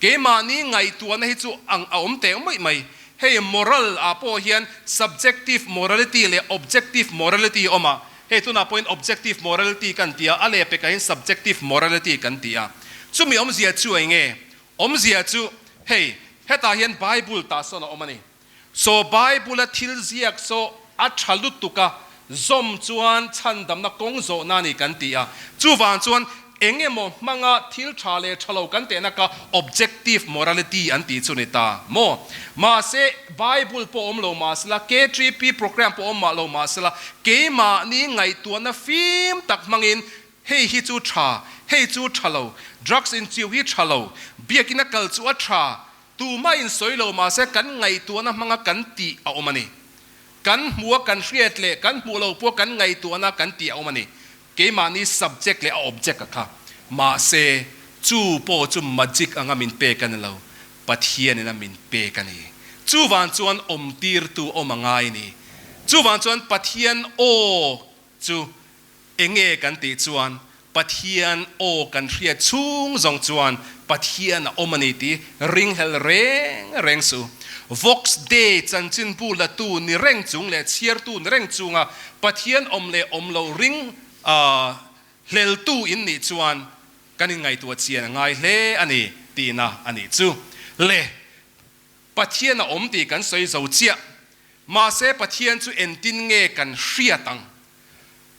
Keimahni ngaihtuahna hi chu ang a awm teh mai mai. Hei moral ah pawh hian subjective morality leh objective morality a awm a. Hei tunah pawhin objective morality kan ti a, a lehpekah hian subjective morality kan ti a. Chumi awmzia chu eng nge? Awmzia chu hei hetah hian Bible tah sawn a awm a ni. Saw Bible-a thil ziak saw a tha lutuk a, zawm chuan chhandamna kawng zawhna a ni kan ti a. Chuvang chuan eng emaw hmanga thil tha leh tha lo kan tehna kha objective morality an tih chu ni ta maw? Mahse, Bible pawh awm lo mahsela, KTP program pawh awm mah lo mahsela, keimahni ngaihtuahna fim tak hmangin hei hi chu tha, hei chu tha lo, drugs inchiu hi tha lo, biakina kal chu a tha, Tumah in sawi lo mahse kan ngaihtuahna hmanga kan tih a awm a ni. Kan hmuh a kan hriat leh kan hmuh lo pawh kan ngaihtuahna kan tih a awm a ni. Keimahni subject leh a object a kha. Mahse chu pawh chu magic anga min pek a ni lo, Pathianin a min pek a ni. Chuvang chuan awmtirtu awm a ngai a ni. Chuvang chuan Pathian aw chu Enge kan tih chuan Pathian aw kan hriat chhung zawng chuan Pathian a awm a ni tih ringhlel reng reng su. Vox Dei chanchinbu latu ni reng chung leh chhiartu ni reng chunga Pathian awm leh awm lo ring hleltu in nih chuan kan inngaihtuah chian a ngai hle a ni tihna a nih chu le. Pathian a awm tih kan sawi zo chiah. Mahse Pathian chu entin nge kan hriat ang?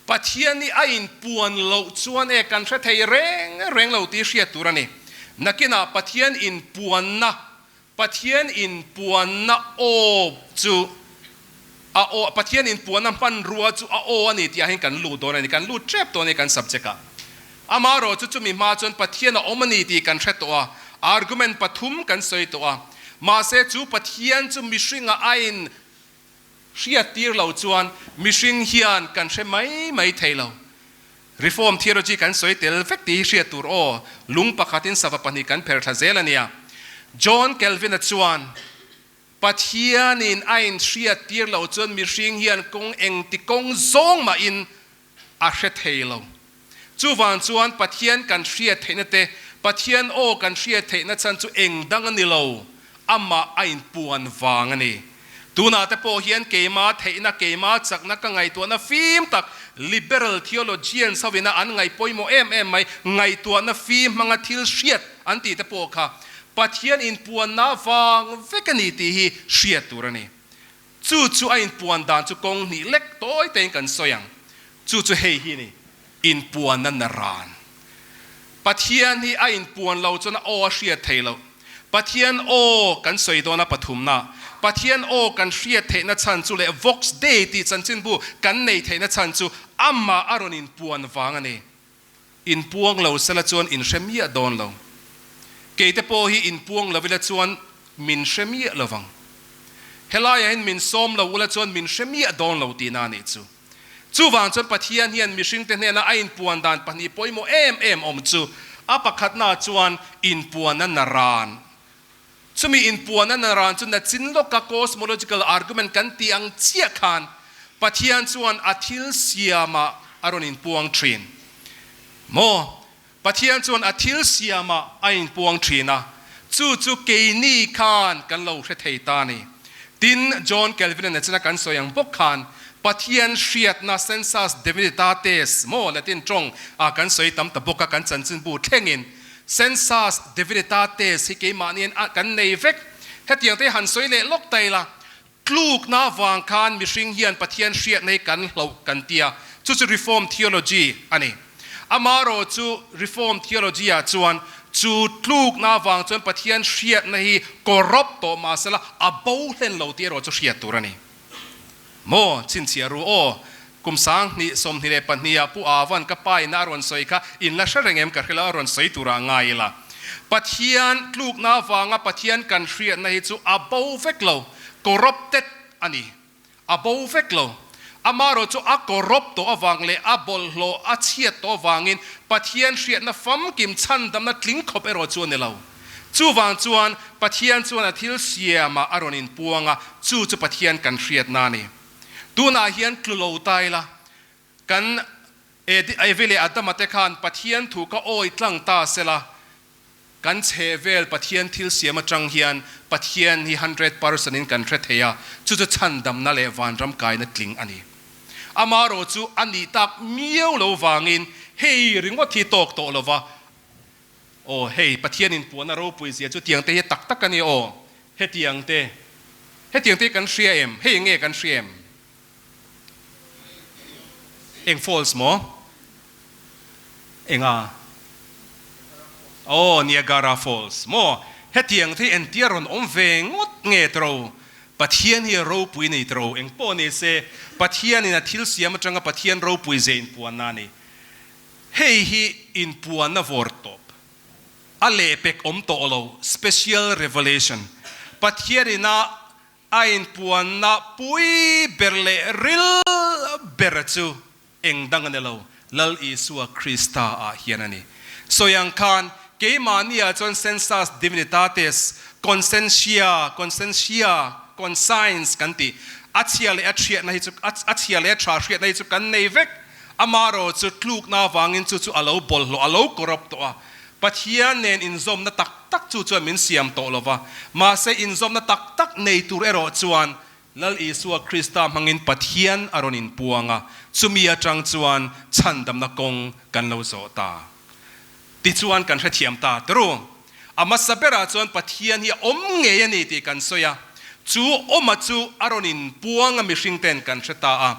Pathian hi a inpuan loh chuan e kan hre thei reng reng lo tih hriat tur a ni. Nakinah Pathian inpuanna, Pathian inpuanna aw chu a aw, Pathian inpuanna hmanrua chu a aw a ni tih ah hian kan lut dawn a ni, kan lut tep dawn a ni kan subject ah. Amaherawh chu chumi hma chuan Pathian a awm a ni tih kan hre tawh a, argument pathum kan sawi tawh a. Mahse chu Pathian chu mihringah a in hriat tir lo chuan mihring hian kan hre mai mai thei lo. Reform theology kan sawi tel vek tih hi hriat tur aw, lung pakhatin sava pahnih kan pher thla zel a nia. John Calvin-a chuan Pathianin a in hriat tir lo chuan mihring hian kawng engti kawng zawng mahin a hre thei lo. Chuvang chuan Pathian kan hriat theihna te, Pathian aw kan hriat theihna chhan chu eng dang a ni lo, amah a inpuan vang a ni. Tunah te pawh hian keima theihna, keima chakna ka ngaihtuahna fim tak, liberal theologians hovina an ngaih pawimawh em em mai, ngaihtuahna fim hmanga thil hriat an tih te pawh kha Pathian inpuanna vang vek a ni tih hi hriat tur a ni. Chu chu a inpuan dan chu kawng hnih lek tawi tein kan sawi ang. Chu chu hei hi ni, inpuanna na ran. Pathian hi a inpuan lo chuan a aw a hriat theih loh. Pathian aw kan sawi dawn a pathumna. Pathian aw kan hriat theihna chhan chu leh Vox Dei tih chanchinbu kan nei theihna chhan chu amah a rawn inpuan vang a ni. Inpuang lo sela chuan inhre miah dawn lo. Keite pawh hi inpuang lo ila chuan min hre miah lo vang. Helaiah hian min sawm lo ula chuan min hre miah dawn lo tihna a nih chu. Chuvang chuan Pathian hian mihringte hnena a inpuan dan pahnih pawimawh em em awm chu a pakhatna chuan inpuanna naran. Chumi inpuanna naran chu nachin lawka cosmological argument kan tih ang chiah khan Pathian chuan a thil siamah a rawn inpuang thin. Maw? Pathian chuan a thil siamah a inpuang thin a, chu chu keini khan kan lo hre thei ta a ni. Tin, John Calvin-a nachina kan sawi ang bawk khan, Pathian hriatna, sensus divinitatis, maw, Latin tawng ah kan sawi tam ta bawk a, kan chanchinbu thlengin sensus divinitatis hi keimahniin a kan nei vek. Hetiang te hi han sawi leh lawk ta ila, Tlukna vang khan mihring hian Pathian hriatna hi kan hloh kan ti a, chu chu Reformed theology a ni. Amaherawh chu Reformed theology ah chuan chu tlukna vang chuan Pathian hriatna hi corrupt tawh mahsela a bo hlen lo tih erawh chu hriat tur a ni. Maw? Chhinchhiah ru aw. Kum 2022 ah Pu Avan ka pa ina a rawn sawi kha in la hre reng em ka hrilh a, a rawn sawi turah ngai ila. Pathian tlukna avanga Pathian kan hriatna hi chu a bo vek lo, corrupted a ni, a bo vek lo. Amaherawh chu a corrupt tawh avang leh a bawlhhlawh a chhiat tawh avangin Pathian hriatna famkim chhandamna tling khawp erawh chu a ni lo. Chuvang chuan Pathian chuan a thil siamah a rawn inpuang a, chu chu Pathian kan hriatna a ni. Tunah hian tlu lo ta ila, kan Evi leh Adama te khan Pathian thu ka awi tlang ta sela, kan chhe vel Pathian thil siam atang hian Pathian hi 100% in kan hre thei a, chu chu chhandamna leh vanram kaina tling a ni. Amaherawh chu a nih tak miau lo vangin hei ringawt hi tawk tawh lova, Aw hei Pathian in puahna ropui zia chu tiang te hi tak tak a ni aw, hetiang te, hetiang te hi kan hria em, hei nge kan hria em? Eng falls maw? Enga? Aw Niagara Falls maw? Hetiang te hi entir rawn awm ve ngawt nge tiro? Pathian hi a ropui nei tiro? Eng pawh ni se Pathian in a thil siam atanga Pathian ropui zia in puanna a ni. Hei hi inpuanna vawr tawp, a lehpek awm tawh lo, special revelation, Pathian ina a inpuanna pui ber leh ril ber chu eng dang a ni lo, Lal Isua Krista ah hian a ni. Sawi ang khan, keimahni ah chuan sensus divinitatis, conscientia, conscientia, conscience kan tih, a chhia leh a hriatna hi chu, a chhia leh a tha hriatna hi chu kan nei vek. Amaherawh chu tlukna avangin chu chu a lo bawlhhlawh, a lo corrupt tawh a. Pathian nen inzawmna tak tak chu chuan min siam tawh lo va. Mahse inzawmna tak tak nei tur erawh chuan Lal Isua Krista hmangin Pathian a rawn inpuang a, chumi atang chuan chhandamna kawng kan lo zawh ta. Tichuan kan hrethiam ta turu. A hmasa berah chuan Pathian hi a awm ngei a ni tih kan sawi a, chu awma chu a rawn inpuang a mihring ten kan hre ta a,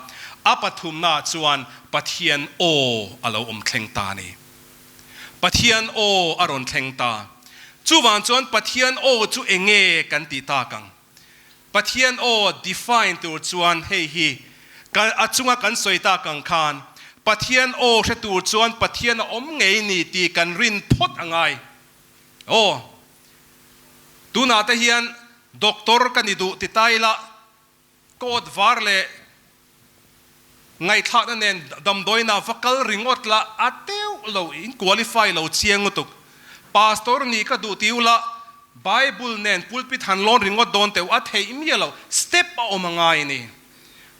a pathumnaah chuan Pathian aw a lo awm thleng ta a ni. Pathian aw a rawn thleng ta. Chuvang chuan Pathian aw chu enge kan tih tak ang? Pathian aw define tur chuan hei hi ka a chunga kan sawi tak ang khan Pathian aw hre tur chuan Pathian a awm ngei ni tih kan rin phawt a ngai. Aw tunah te hian doctor ka ni duh ti ta ila coat var leh ngaihthlakna nen damdawiinah va kal ringawt la a teuh lo in qualify lo chiang lutuk. Pastor nih ka duh tiu la Bible nen pulpit han lawn ringawt dawn teuh a theih miah lo step a awm a ngai a ni.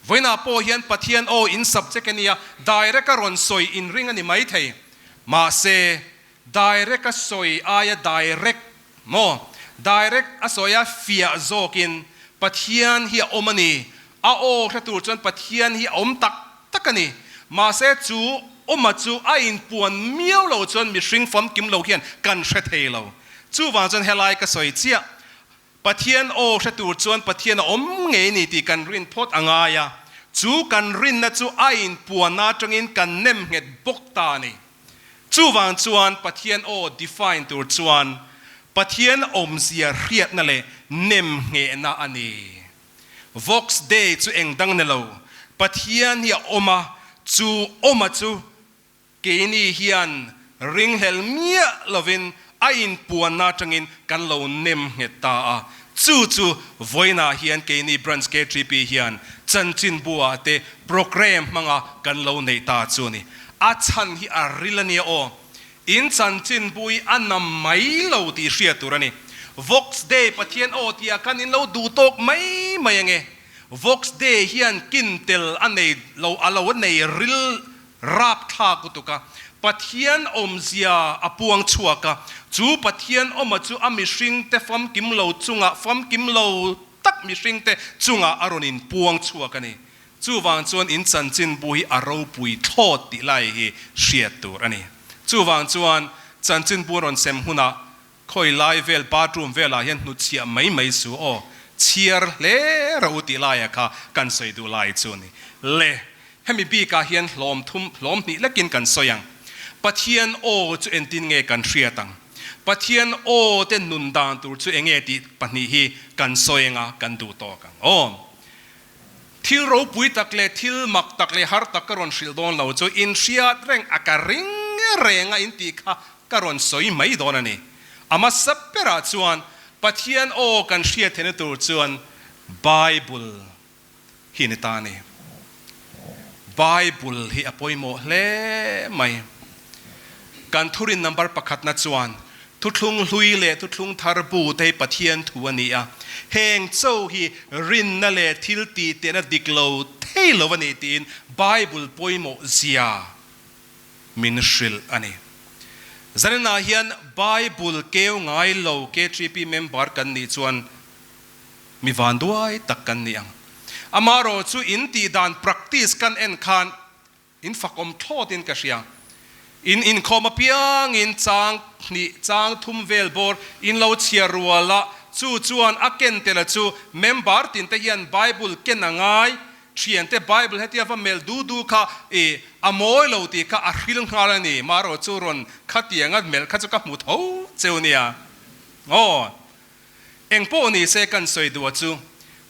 Vawiinah pawh hian Pathian aw in subject a nia direct a rawn sawi in ring a ni maithei. Mahse direct a sawi aia direct Maw? Direct a sawi a fiah zawkin Pathian hi a awm a ni. A aw hre tur chuan Pathian hi a awm tak tak a ni. Mahse chu awma chu a inpuan miau lo chuan mihring famkim lo hian kan hre thei lo. Chuvang chuan helai ka sawi chiah, Pathian aw hre tur chuan Pathian a awm ngei ni tih kan rin phawt a ngai a, chu kan rinna chu a inpuanna atangin kan nem nghet bawk ta a ni. Chuvang chuan Pathian aw define tur chuan Pathian awmzia hriatna leh nemnghehna a ni. Vox Dei chu eng dang ni lo, Pathian hi a awm a, chu awma chu keini hian ringhlel miah lovin a inpuanna atangin kan lo nemnghet ta a. Chu chu vawiinah hian keini Branch KTP hian chanchinbu-ah te programme hmanga kan lo neih ta chu a ni. A chhan hi a ril a nia aw. In chanchinbu hi a nam mai lo tih hriat tur a ni. Vox Dei Pathian aw tihah khan in lo duh tawk mai mai ange. Vox Dei hian kin tel a nei lo, a lo nei ril rap thlak lutuk a. Pathian awmzia a puang chhuak a, chu Pathian awma chu a mihringte famkim lo chungah, famkim lo tak mihringte chungah a rawn inpuang chhuak a ni. Chuvang chuan in chanchinbu hi a ropui thlawt tih lai hi hriat tur a ni. Chuvang chuan chanchinbu rawn sem hunah khawi lai vel bathroom velah hian hnutchhiah mai mai su aw, chhiar hle rawh u tih laia kha kan sawi duh lai chu a ni. Le, hemi bikah hian hlawm thum, hlawm hnih lekin kan sawi ang. Pathian aw chu entin nge kan hriat ang? Pathian aw te nun dan tur chu enge tih pahnih hi kan sawi anga kan duh tawk ang aw. Thil ropui tak leh thil mak tak leh har tak ka rawn hrilh dawn lo chu inhriat reng a ka ring reng a intih kha ka rawn sawi mai dawn a ni. A hmasa berah chuan Pathian aw kan hriat theihna tur chuan Bible hi ni ta a ni. Bible hi a pawimawh hle mai. Kan thurin number pakhatna chuan Thuthlung hlui leh thuthlung thar bu te hi Pathian thu a ni a, heng cho hi rinna leh thil tih tehna dik lo thei lo a ni tiin Bible pawimawh zia min hrilh a ni. Zaninah hian Bible keu ngai lo KTP member kan nih chuan mi vanduai tak kan ni ang. Amaherawhchu in tih dan practice kan en khan In fakawm thlawt in ka hria. In inkhawm apiang in chang hnih chang thum vel bawr in lo chhiar rual a, chu chuan a ken tela chu member tin te hian Bible ken a ngai, thian te Bible hetia va melh du du kha i a mawi lo tih kha a hril nghal a ni, marawh chu rawn khatianga melh kha chu ka hmu tho cheu nia. Aw. Engpawh ni se kan sawi duh a chu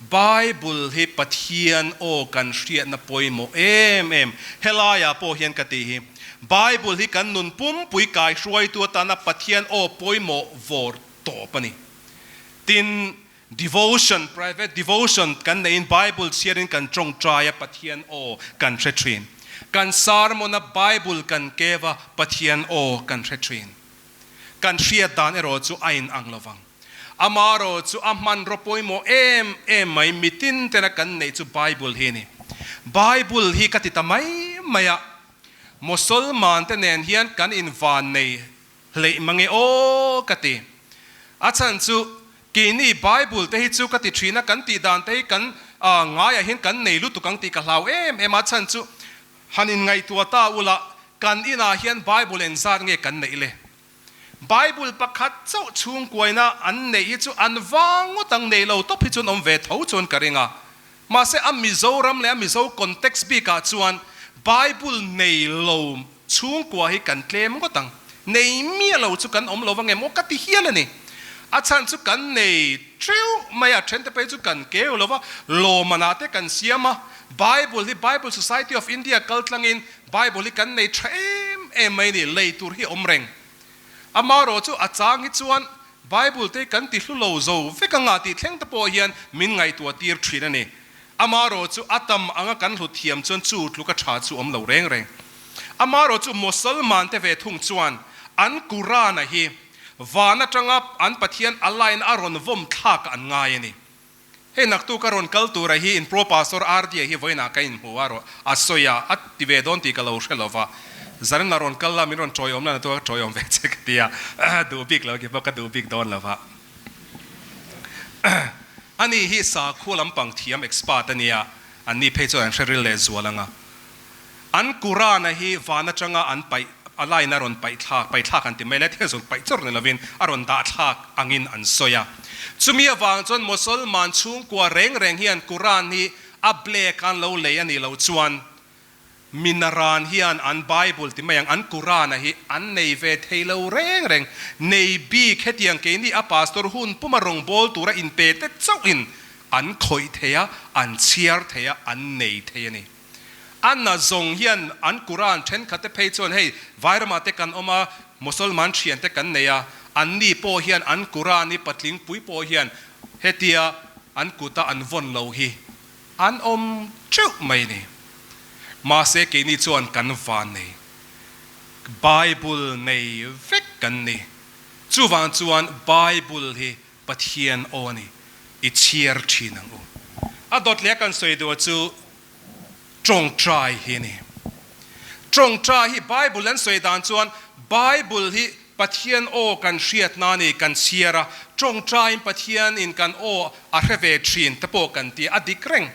Bible hi Pathian aw kan hriatna pawimawh em em. Helaiah pawh hian ka tih hi Bible hi kan nun pumpui kai hruaitu atana Pathian aw pawimawh vawr tawp a ni. Tin, devotion, private devotion kan neihin Bible chhiarin kan tawngtai a Pathian aw kan hre thin. Kan sermon a Bible kan kev a Pathian aw kan hre thin. Kan hriat dan erawh chu a in ang lovang. Amarawh chu a hmanraw pawimawh em em mai mitin tena kan neih chu Bible hi a ni. Bible hi ka ti ta mai mai a, Mosolman te nen hian kan invan nei hleih mange aw ka ti. A chhan chu keini Bible te hi chu ka ti thin a, kan tih dan te hi kan ngaiah hian kan nei lutuk ang tih ka hlau em em a, a chhan chu Han inngaihtuah ta ula, kan inah hian Bible engzat nge kan neih le? Bible pakhat chauh chhungkuaina an neih hi chu an vang ngawt ang, nei lo tawp hi chuan awm ve tho chuan ka ring a. Mahse a Mizoram leh a Mizo context bikah chuan Bible nei lo chhungkua hi kan tlem ngawt ang. Nei miah lo chu kan awm lo vang em aw ka ti hial a ni. A chhan chu kan nei teuh mai a, thente phei chu kan keu lo va, lawmanah te kan siam a, Bible hi Bible Society of India kal tlangin Bible hi kan nei tha em em mai a ni, lei tur hi a awm reng. Amaherawh chu a chang hi chuan Bible te hi kan ti hlu lo zo vek anga tih thleng te pawh hian min ngaihtuah tir thin a ni. Amaherawh chu a tam anga kan hlut thiam chuan chu tluka tha chu awm lo reng reng. Amaherawh chu Mosalman te ve thung chuan an Quran-a hi van atanga an Pathian Allah-in a rawn vawm thlak an ngai a ni. Hei naktuk a rawn kal tura hi in Pro Pastor RD-a hi vawiinah ka inhmu a rawh a sawi a, a ti ve dawn tih ka lo hre lo va. Zanin a rawn kal la min rawn tawiawm la naktuk a tawiawm ve che ka ti a, duh bik lo ki pawh ka duh bik dawn lo va. Ani hi sakhua lampang thiam expert a nia, anni phei chuan an hre ril leh zual ang a. An Quran-a hi van atanga an paih, a line a rawn paih thlak, paih thlak an ti mai le, thil zawng paih chawrh ni lovin a rawn dah thlak angin an sawi a. Chumi avang chuan Mosolman chhungkua reng reng hian Quran hi a black an lo lei a nih loh chuan. Mi naran hian an Bible ti mai ang, an Quran-a hi an nei ve thei lo reng reng. Nei bik hetiang keini a pastor hun puma rawngbâwl tura inpe te chauhin an khawih thei a, an chhiar thei a, an nei thei a ni. A na zawng hian an Quran thenkhat te phei chuan hei Vairama te kan awm a, Mosolman thian te kan nei a, anni pawh hian an Quran hi patling pui pawh hian hetia an kuta an vawn lo hi An awm teuh mai ni. Mahse keini chuan kan van nei. Bible nei vek kan ni. Chuvang chuan Bible hi Pathian aw a ni. I chhiar thin ang u. A dawt leh a kan sawi duh chu tawngtai hi a ni. Tawngtai hi Bible an sawi dan chuan Bible hi Pathian aw kan hriat na ni kan chhiar a, tawngtaiin Pathian in kan aw a hre ve thin te pawh kan ti a dik reng.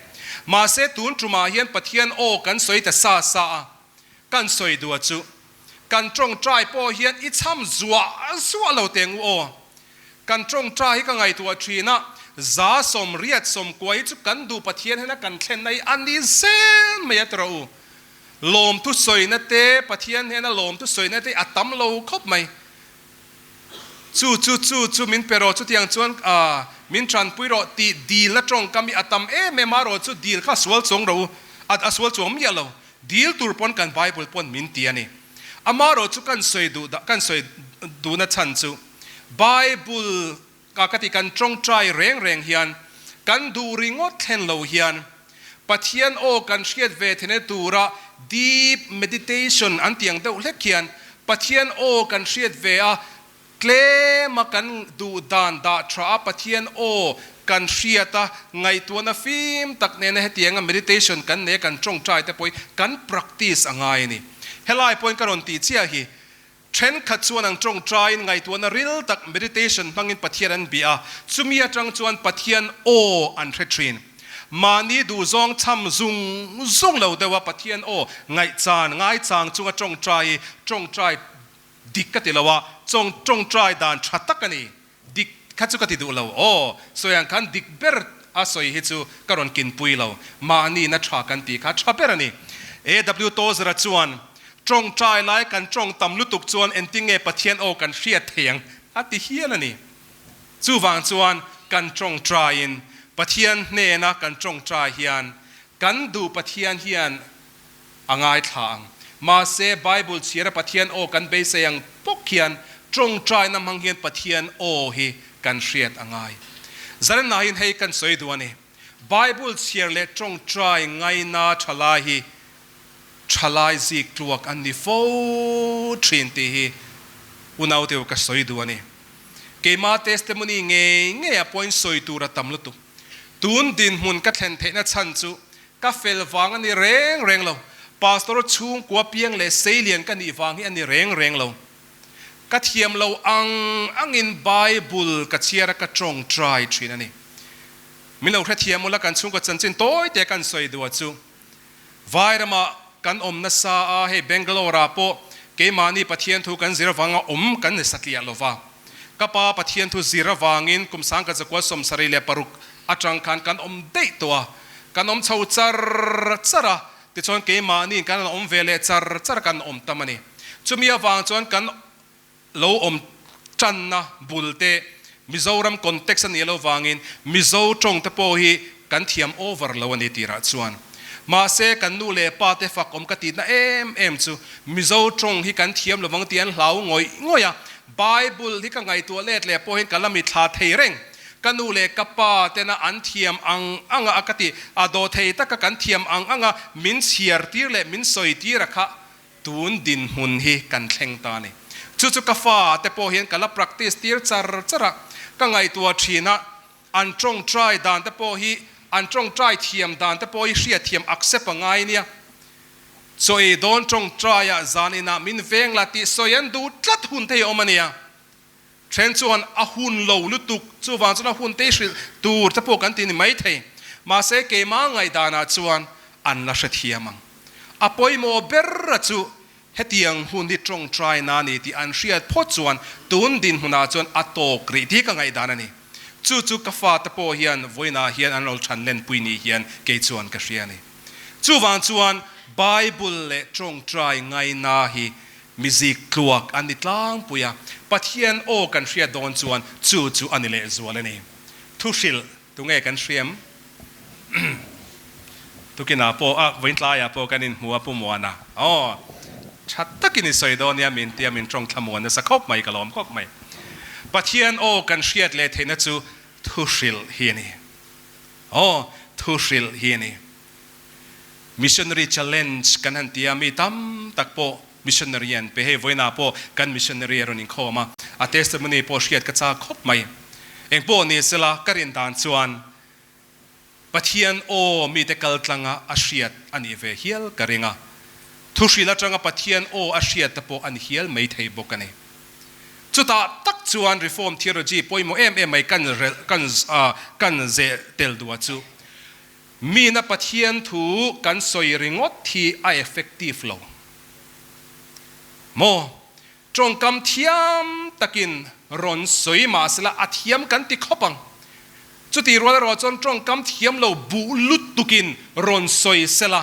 Mahse tun tumah hian Pathian aw kan sawi ta sa sa a, kan sawi duh chu kan tawngtai pawh hian i chham zuah zuah lo teng u aw. Kan tawngtai hi ka ngaihtuah thin a, 80% hi chu kan duh Pathian hena kan thlenna hi a ni zel mai a ti rawh u. Lawmthu sawina te, Pathian hnena lawmthu sawina te a tam lo khawp mai. Chu chu chu chu min pe rawh, chutiang chuan min tanpui rawh tih dilna tawngkam hi a tam em em a rawh chu dil kha a sual chuang rawh u, a sual chuang miah lo. Dil tur pawn kan Bible pawn min ti a ni. Amaherawh chu kan sawi duh kan sawi duhna chhan chu Bible Ka ka ti kan tawngtai reng reng hian kan duh ringawt thlen lo hian Pathian aw kan hriat ve thene tura deep meditation an tih ang deuh hlek hian Pathian aw kan hriat ve a tlema kan duh dan dah tha a Pathian aw kan hriat a ngaihtuahna fim tak nena hetianga meditation kan nei a kan tawngtai te pawh hi kan practice a ngai a ni. Helai pawhin ka rawn tih chiah hi Thenkhat chuan an tawngtaiin ngaihtuahna ril tak, meditation, hmangin Pathian an bia a, chumi atang chuan Pathian aw an hre thin. Mahni duhzawng cham zung zung lo deuha Pathian aw ngaihchan ngaichang chunga tawngtai hi tawngtai dik ka ti lo a, tawngtai dan tha tak a ni. Dik kha chu ka ti duh lo. Aw, sawi ang khan dik ber a sawi hi chu ka rawn kinpui lo. Mahni na tha kan tih kha tha ber a ni. AW Tozer-a chuan, Tawngtai lai kan tawng tam lutuk chuan engtin nge Pathian aw kan hriat thei ang? a ti hial a ni. Chuvang chuan kan tawngtaiin Pathian hnena kan tawngtai hian kan duh Pathian hian a ngaithla ang. Mahse, Bible chhiara Pathian aw kan beisei ang bawk hian tawngtaina hmang hian Pathian aw hi kan hriat a ngai. Zarennahin hei kan sawi duh a ni. Bible chhiar leh tawngtai ngaina thalai hi thalai zik tluak an ni fo thin tih hi unauteu ka sawi duh a ni. Keima testimony ngei ngei ah pawhin sawi tur a tam lutuk. Tun dinhmun ka thlen theihna chhan chu Ka fel vang a ni reng reng lo. Pastor chhungkua piang leh seilian ka nih vang hi a ni reng reng lo. Ka thiam lo ang angin Bible ka chhiar a ka tawngtai thin a ni. Min lo hrethiam ula kan chhungkaw chanchin tawi te kan sawi duh a chu. Vairamah kan awm nasa a, hei Bangalore ah pawh keimahni Pathian thu kan zir avanga awm kan ni satliah lova. Ka pa Pathian thu zir avangin kum 1976 atang khan kan awm daih tawh a, kan awm chho char char a, tichuan keimahniin kan han awm ve leh char char a kan awm tam a ni. Chumi avang chuan kan lo awm tanna bul te Mizoram context a nih loh vangin Mizo tawng te pawh hi kan thiam over lo a ni tirah chuan. Mahse kan nu leh pa te fak awm ka tihna em em chu Mizo tawng hi kan thiam lovang tih an hlau ngawih ngawih a, Bible hi ka ngaihtuah let leh pawhin ka la mithla thei reng. Ka nu leh ka pa tena an thiam ang anga a ka ti, a daw thei taka kan thiam ang anga min chhiar tir leh min sawi tir a kha tun dinhmun hi kan thleng ta a ni. Chu chu ka fa te pawh hian ka la practice tir char char a, ka ngaihtuah thin a, an tawngtai dan te pawh hi, an tawngtai thiam dan te pawh hi hriatthiam accept a ngai nia. Chaw ei dawn tawngtaiah zan inah min veng la tih sawi an duh tlat hun te hi a awm a nia. Then chuan a hun lo lutuk, chuvang chuan a hun te hrilh tur te pawh kan ti ni maithei. Mahse keimah ngaihdanah chuan an la hrethiam ang. A pawimawh ber chu hetiang hun hi tawngtai na ni tih an hriat phawt chuan tun dinhmunah chuan a tawk rih tih ka ngaihdan a ni. Chu chu ka fate pawh hian vawiinah hian an lo than lenpui ni hian kei chuan ka hria a ni. Chuvang chuan. Bible leh tawngtai ngaina hi mi zik tluak an ni tlangpui a, Pathian aw kan hriat dawn chuan chu chu a ni lehzual a ni. Thuhrilh tunge kan hriam? Tukinah pawh a vawiin tlaiah pawh kan inhmu a Pu Muana aw tha takin i sawi dawn nia min tia min tawng thlamuan nasa khawp mai ka lawm khawp mai. Pathian aw kan hriat leh theihna chu thuhrilh hi a ni. Aw thuhrilh hi a ni. Missionary challenge kan han ti a, mi tam tak pawh missionary an pe. Hei vawiinah pawh kan missionary a rawn inkhawm a, a testimony pawh hriat ka chak khawp mai. Engpawh ni sela ka rin dan chuan Pathian aw mite kal tlanga a hriat a nih ve hial ka ring a, thuhrilh atanga Pathian aw a hriat te pawh a ni hial mai thei bawk a ni. Chutah tak chuan Reform theology pawimawh em em mai kan kan kan zeh tel duh a chu mina Pathian thu kan sawi ringawt hi a effective lo maw? Tawngkam thiam takin rawn sawi mahsela a thiam kan ti khawp ang. Chutih rual erawh chuan tawngkam thiam lo buh lutukin rawn sawi sela,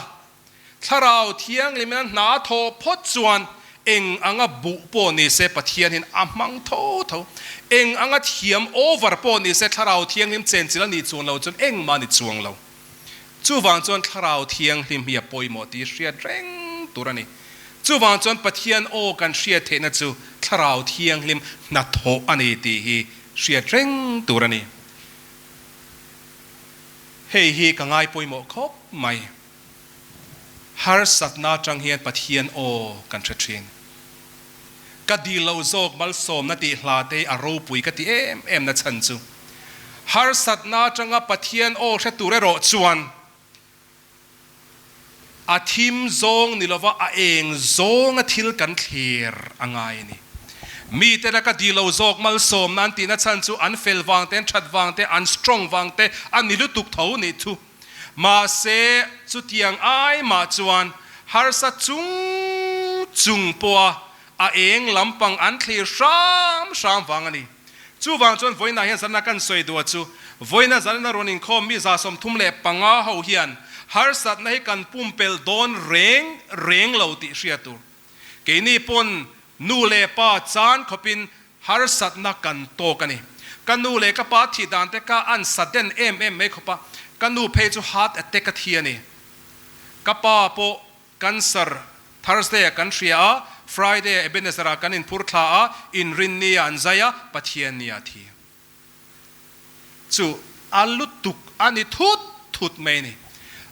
Thlarau Thianghlimin a hna thawh phawt chuan eng anga buh pawh ni se Pathianin a hmang tho tho. Eng anga thiam over pawh ni se Thlarau Thianghlim chenchilh a nih chuan lo chuan engmah a ni chuang lo. Chuvang chuan Thlarau Thianghlim hi a pawimawh tih hriat reng tur a ni. Chuvang chuan Pathian aw kan hriat theihna chu Thlarau Thianghlim hnathawh a ni tih hi hriat reng tur a ni. Hei hi ka ngai pawimawh khawp mai. Harsatna atang hian Pathian aw kan hre thin. Ka dil lo zawk malsawmna tih hla te hi a ropui ka ti em em na chhan chu. Harsatna atanga Pathian aw hre tur erawh chuan a thim zawng ni lova a eng zawnga thil kan thlir a ngai a ni. Mite laka dil lo zawk malsawmna an tihna chhan chu an fel vang te, an that vang te, an strong vang te a ni lutuk tho nih thu. Mahse, chutiang ai mah chuan harsa chung chung pawha a eng lampang an thlir hram hram vang a ni. Chuvang chuan vawiinah hian zanna kan sawi duh a chu, vawiina zanna rawn inkhawm mi 35 ho hian harsatna hi kan pumpelh dawn reng reng lo tih hria tur. Keini pawn nu leh pa chan khawpin harsatna kan tawk a ni. Ka nu leh ka pa thih dan te kha an sudden em em mai khawp a, ka nu phei chu heart attack a thi a ni. Ka pa pawh cancer Thursday ah kan hria a, Friday ah Ebenezer ah kan inphur thla a, Inrinni ah an zai a, Pathianni ah a thi. Chu a lutuk a ni thut thut mai a ni.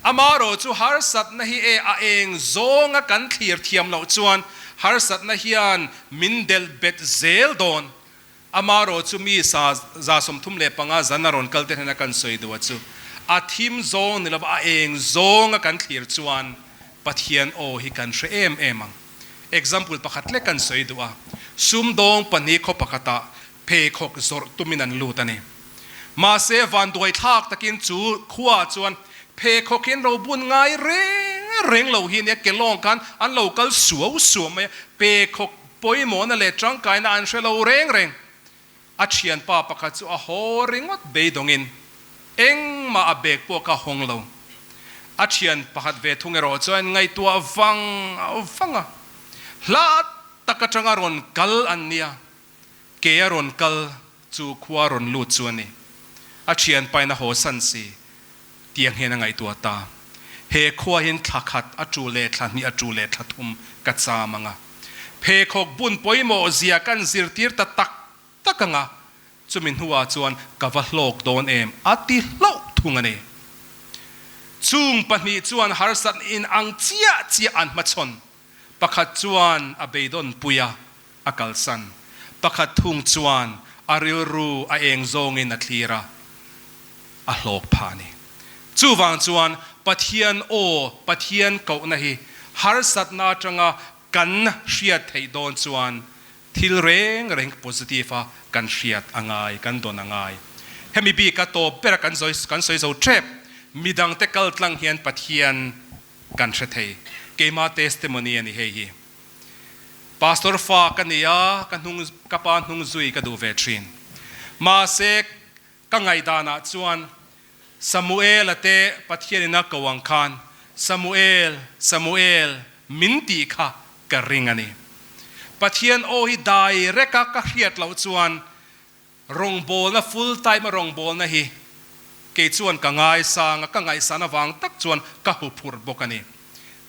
Amaherawh chu harsatna hi e a eng zawnga kan thlir thiam loh chuan harsatna hian min delh bet zel dawn. Amaherawh chu mi sa 35 zan a rawn kal te hnena kan sawi duh a chu a thim zawng ni lova a eng zawnga kan thlir chuan Pathian aw hi kan hre em em ang. Example pakhat lek kan sawi duh a, sumdawng pahnih khaw pakhatah pheikhawk zawrh tumin an lut a ni. Mahse, vanduai thlak takin chu khuaah chuan pheikhawk hi an lo bun ngai reng reng lo hi nia, kelawng khan an lo kal suau suau mai a, pheikhawk pawimawhna leh tangkaina an hre lo reng reng. A thianpa pakhat chu a haw ringawt beidawngin engmah a bag pawh kha hawng lo. A thian pakhat ve thung erawh chuan ngaihtuah vang vang a, hla tak atanga rawn kal an nia, Ke a rawn kal chu khua rawn lut chu a ni. A thianpain a haw san si tiang hian a ngaihtuah ta. He khua hian thla khat a tu leh thla hnih a tu leh thla thum ka cham ang a. Pheikhawk bun pawimawh zia kan zirtir ta tak tak ang a, chumi hnuah chuan ka va hlawk dawn em a ti hlauh thung a ni. Chung pahnih chuan harsat in ang chiah chiah an hmachhawn. Pakhat chuan a beidawn pui a, a kalsan. Pakhat thung chuan a rilru a eng zawngin a thlir a, a hlawk phah a ni. Chuvang chuan Pathian aw, Pathian kohna hi harsatna atanga kan hriat theih dawn chuan thil reng reng positive a kan hriat a ngai, kan dawn a ngai. Hemi bika tawp bera kan sawi zo tep, midangte kaltlang hian Pathian Kan hre thei. Keima testimony a ni hei hi. Pastor fa ka ni a, ka hnung ka pa hnung zui ka duh ve thin. Mahse ka ngaihdanah chuan Samuela te Pathian in a ko ang khan Samuel, Samuel, min tih kha ka ring a ni. Pathian aw hi direct a ka hriat loh chuan rawngbawlna, full time a rawngbawlna hi kei chuan ka ngaisang a, ka ngaihsan avang tak chuan ka huphurh bawk a ni.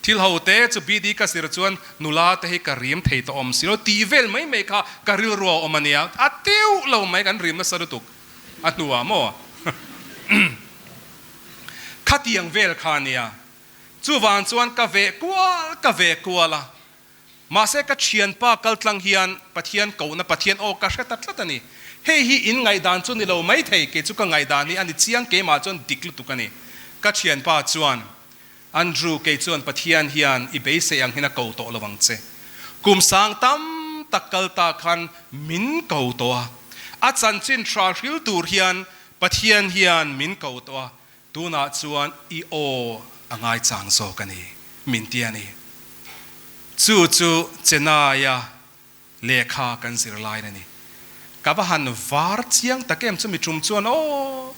Thil ho te chu BD ka zir chuan nula te hi ka rim thei tawh awm si lo tih vel mai mai kha ka rilru a awm a nia, a teuh lo mai kan rim nasa lutuk a hnuah maw khatiang vel kha a nia. Chuvang chuan ka veh kual ka veh kual a, mahse ka thianpa kal tlang hian Pathian kohna Pathian aw ka hre ta tlat a ni. Hei hi in ngaihdan chu ni lo mai thei, kei chu ka ngaihdan hi a ni chiang keimah chuan dik lutuk a ni. Ka thianpa chuan Andrew kei chuan Pathian hian i beisei ang hian a ko tawh lo ang che. Kum sang tam tak kal ta khan min ko tawh a, a chanchin hra hril tur hian Pathian hian min ko tawh a, Tunah chuan i aw a ngaichang zawk a ni, min ti a ni. Chu chu Chennai-a lehkha kan zir laiin a ni. Ka va han var chiang tak em chumi tum chuan aw,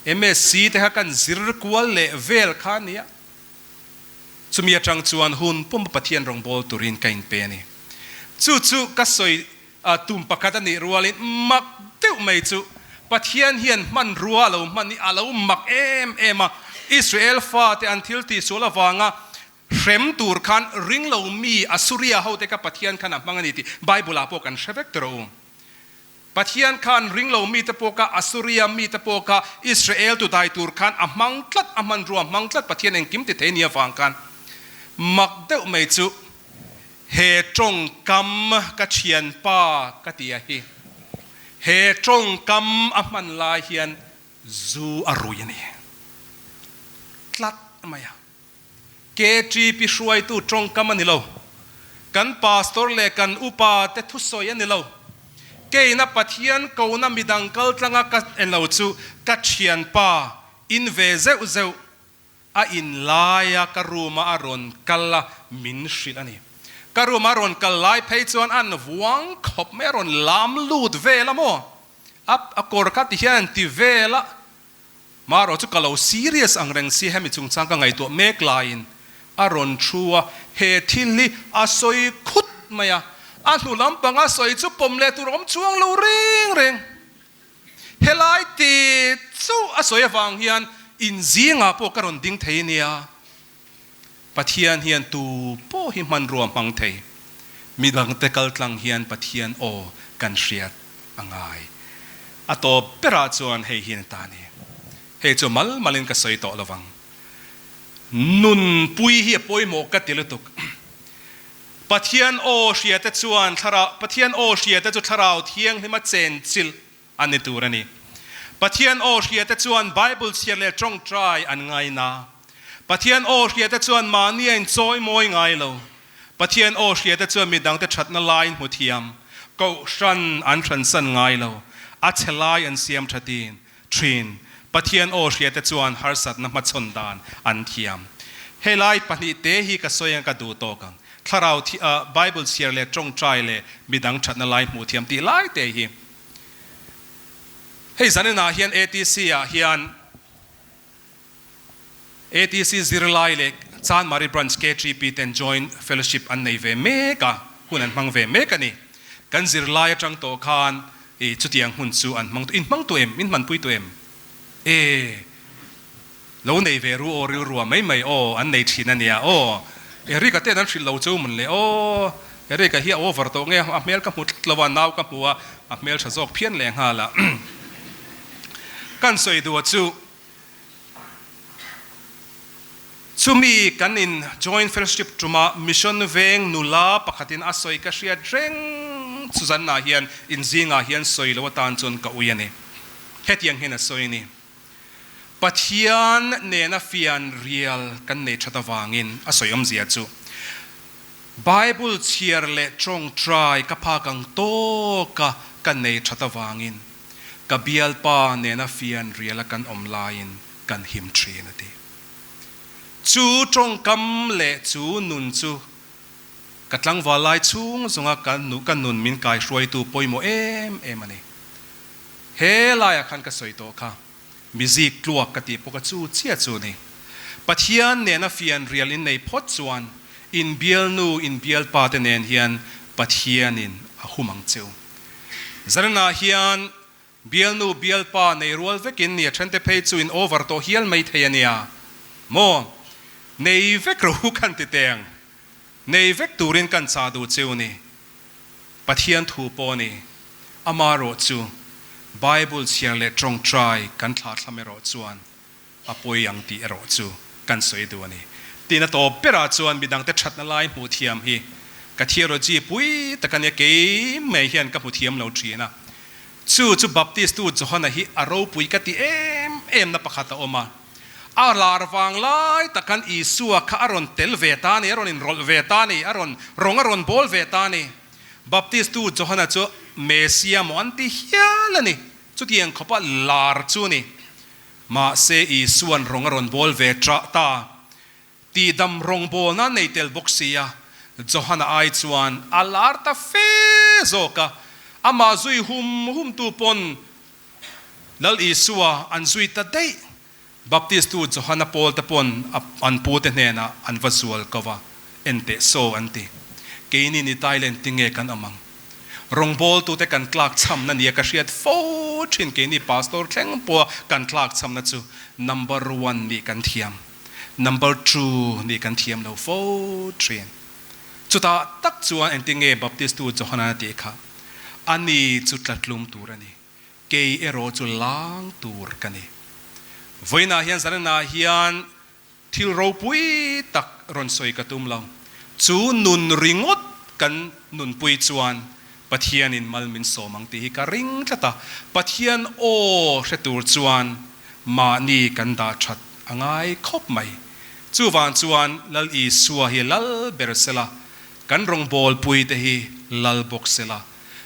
MSc te kha kan zir kual leh vel kha a nia. Chumi atang chuan hun pumpa Pathian rawngbâwl turin ka inpe a ni. Chu chu ka sawi Tum pakhat a nih rualin mak deuh mai chu Pathian hian hmanrua a lo hman hi a lo mak em em a. Israel fate an thil tihsual avanga hrem tur khan ringlo mi Assuria hote kha Pathian khan a hmang a ni tih Bible ah pawh kan hre vek tawh u. Pathian khan ringlo mite pawh kha Assuria mite pawh kha Israel tu dai tur khan a hmang tlat, a hmanrua a hmang tlat Pathian engkim ti thei nia vang khan mak deuh mai chu He tawngkam ka thianpa ka ti a hi. He tawngkam a hman lai hian zu a rui a ni tlat mai a. KTP hruaitu tawngkam a ni lo. Kan pastor leh kan upa te thusawi a ni lo. Keina Pathian kona midang kaltlanga ka en lo chu ka thianpa in ve zeuh zeuh A in laia ka room a a rawn kal a, min hrilh a ni. Ka room a rawn kal lai phei chuan an vuang khawp mai, a rawn lam lut vel a maw? A a kawr kha ti hian an ti vel a, marawh chu ka lo serious ang reng si hemi chungchang ka ngaihtuah mek laiin a rawn thu a, he thil hi a sawi khut mai a, a hnu lampanga sawi chu pawm leh tur a awm chuang lo reng reng. Helai ti chu a sawi avang hian in zingah pawh ka rawn ding thei nia. Pathian hian tu pawh hi hmanrua hmang thei. Midangte kaltlang hian Pathian aw kan hriat a ngai. A tawp berah chuan hei hian a ta ni. Hei chu mal malin ka sawi tawh lovang. Nunpui hi a pawimawh ka ti lutuk. Pathian aw hriate chuan thlarau, Pathian aw hriate chu thlarau thianghlima chenchilh a ni tur a ni. Pathian aw hriate chuan Bible chhiar leh tawngtai an ngaina. Pathian aw hriate chuan mahni a inchawi mawi ngai lo. Pathian aw hriate chuan midangte thatna laiin hmu thiam, kohhran an hransan ngai lo, a chhe lai an siam tha tin thin. Pathian aw hriate chuan harsatna hmachhawn dan an thiam. Helai pahnihte hi ka sawi ang ka duh tawk ang. Thlarau thi ah Bible chhiar leh tawngtai leh midang thatna lai hmuh thiam tih lai te hi. Hei zaninah hian ATC ah hian ATC zirlai leh Chanmari Branch KTP ten Joint Fellowship an nei ve mek a, hun an hmang ve mek a ni. Kan zirlai atang tawh khan i chutiang hun chu an hmang in hmang tu em? In hmanpui tu em? E lo nei ve ru aw rilrua mai mai aw an nei thin a nia aw. Eric-a ten an hrilh lo chu mun le aw. Eric-a hi a over tawh nge a hmel ka hmu tlat lo a, nau ka hmu a, a hmel tha zawk phian leh nghal a. Kan sawi duh a chu. Chumi kan in Joint Fellowship tumah Mission Veng nula pakhatin a sawi ka hriat reng chu zanah hian in zingah hian sawi lo atan chuan ka ui a ni. Hetiang hian a sawi a ni. Pathian nena fian rial kan nei that avangin a sawi awmzia chu Bible chhiar leh tawngtai ka phak ang tawka ka nei that avangin Ka bialpa nena fian riala kan awm laiin kan him thin a ti. Chu tawngkam leh chu nun chu ka tlangval lai chhung zawnga ka ka nun min kaihruaitu pawimawh em em a ni. He laiah khan ka sawi tawh kha, mizik tluak ka tih pawh kha chu chiah chu a ni. Pathian nena fianrial in nei phawt chuan in bialnu, in bialpa te nen hian Pathianin a hum ang cheu. Zarenah hian bialnu, bialpa nei rual vekin nia thente phei chu in over tawh hial mai thei a nia maw? Nei vek ro kan ti teng. Nei vek turin kan chah duh cheu ni. Pathian thu pawh a ni. Amaherawh chu Bible chhiar leh tawngtai kan thlahthlam erawh chuan a pawi ang tih erawh chu kan sawi duh a ni. Tina tawp berah chuan midangte thatna lai hmuh thiam hi ka theology pui tak a nia, kei mai hian ka hmu thiam lo thin a. Chu chu Baptist tu Johana hi a ropui ka ti em em na pakhat a awm a. A lar vang lai tak khan Isua kha a rawn tel ve ta a ni, a rawn inrawlh ve ta a ni, a rawn rawng a rawn bawl ve ta a ni. Baptist tu Johana chu Messia maw an ti hial a ni. Chutiang khawpa lar chu a ni. Mahse Isua'n rawng a rawn bawl ve ṭah ta. Tihdam rawngbawlna nei tel bawk sia, Johana ai chuan a lar ta fe zawk a. Amah zui hum humtu pawn Lal Isua an zui ta daih. Baptistu Johana pawl te pawn an pute hnenah an va zual ko va, En teh saw an ti. Keini ni Thailand tinge kan awm ang? Rawngbawltute kan tlak chhamna nia ka hriat fo thin keini pastor thleng pawha kan tlak chhamna chu number one nih kan thiam, number two nih kan thiam lo fo thin. Chutah tak chuan engtinge Baptistu Johana a tih kha, Ani chu tlatlum tur a ni, kei erawh chu lang tur ka ni. Vawiinah hian zanenah hian Thil ropui tak rawn sawi ka tum lo. Chu nun ringawt kan nunpui chuan Pathianin mal min sawm ang tih hi ka ring tlat a. Pathian aw hre tur chuan mahni kan dah that a ngai khawp mai. Chuvang chuan Lal Isua hi lal ber sela, kan rawngbawlpuite hi lal bawk sela,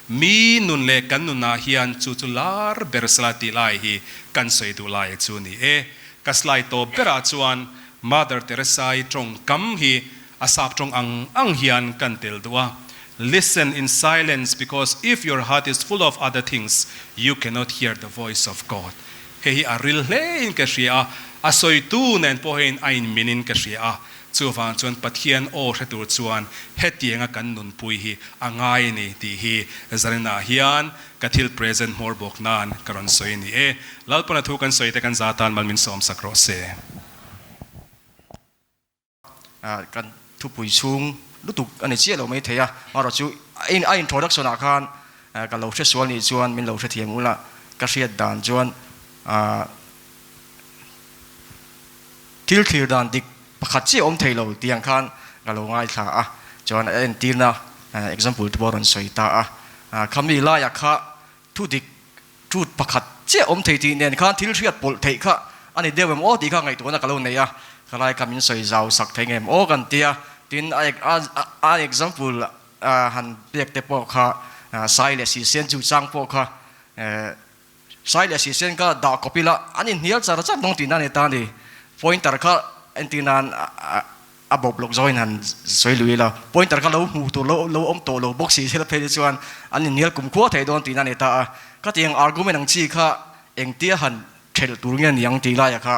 mi nun leh kan nunah hian chu chu lar ber sela tih lai hi kan sawi duh lai chu ni e. Ka slide tawp berah chuan Mother Teresa-i tawngkam hi a sap tawng ang ang hian kan tel duh a, Listen in silence because if your heart is full of other things you cannot hear the voice of God. Hei hi a ril hlein ka hria a, a sawitu nen pawh hian a inminin ka hria a. Chuvang chuan Pathian aw hre tur chuan hetianga kan nunpui hi a ngai a ni tih hi Zaninah hian ka thil present hmawr bawk nan ka rawn sawi a ni e. Lalpana thu kan sawi te kan za tan mal min sawm sak rawh se. Kan thupui chhung lutuk a ni chiah lo mai thei a, amaherawh chu a introduction ah khan ka lo hre sual nih chuan min lo hrethiam ula ka hriat dan chuan Thil thlir dan dik pakhat chiah awm thei lo tih ang khan ka lo ngaithla a, chuan a entirna example te pawh a rawn sawi ta a. Khami laiah kha thu dik, truth, pakhat chiah awm thei tih nen khan thil hriat pawlh theih kha a ni deuh em aw tih kha ngaihtuahna ka lo nei a, khalai kha min sawi zau sak thei ngem aw kan ti a, tin a example han pek te pawh kha sai leh sisen chu chang pawh kha Sai leh Sisen kha dah kawp ila an inhnial char char dawng tihna a ni ta a ni. Pointer kha entir nan a bawp lawk zawhin han sawi lui ila, pointer kha lo hmuh tur lo lo awm tawh lo bawk si sela phei te chuan an inhnial kumkhua thei dawn tihna a ni ta a. Khatiang argument ang chi kha engtia han thelh tur nge niang tih laiah kha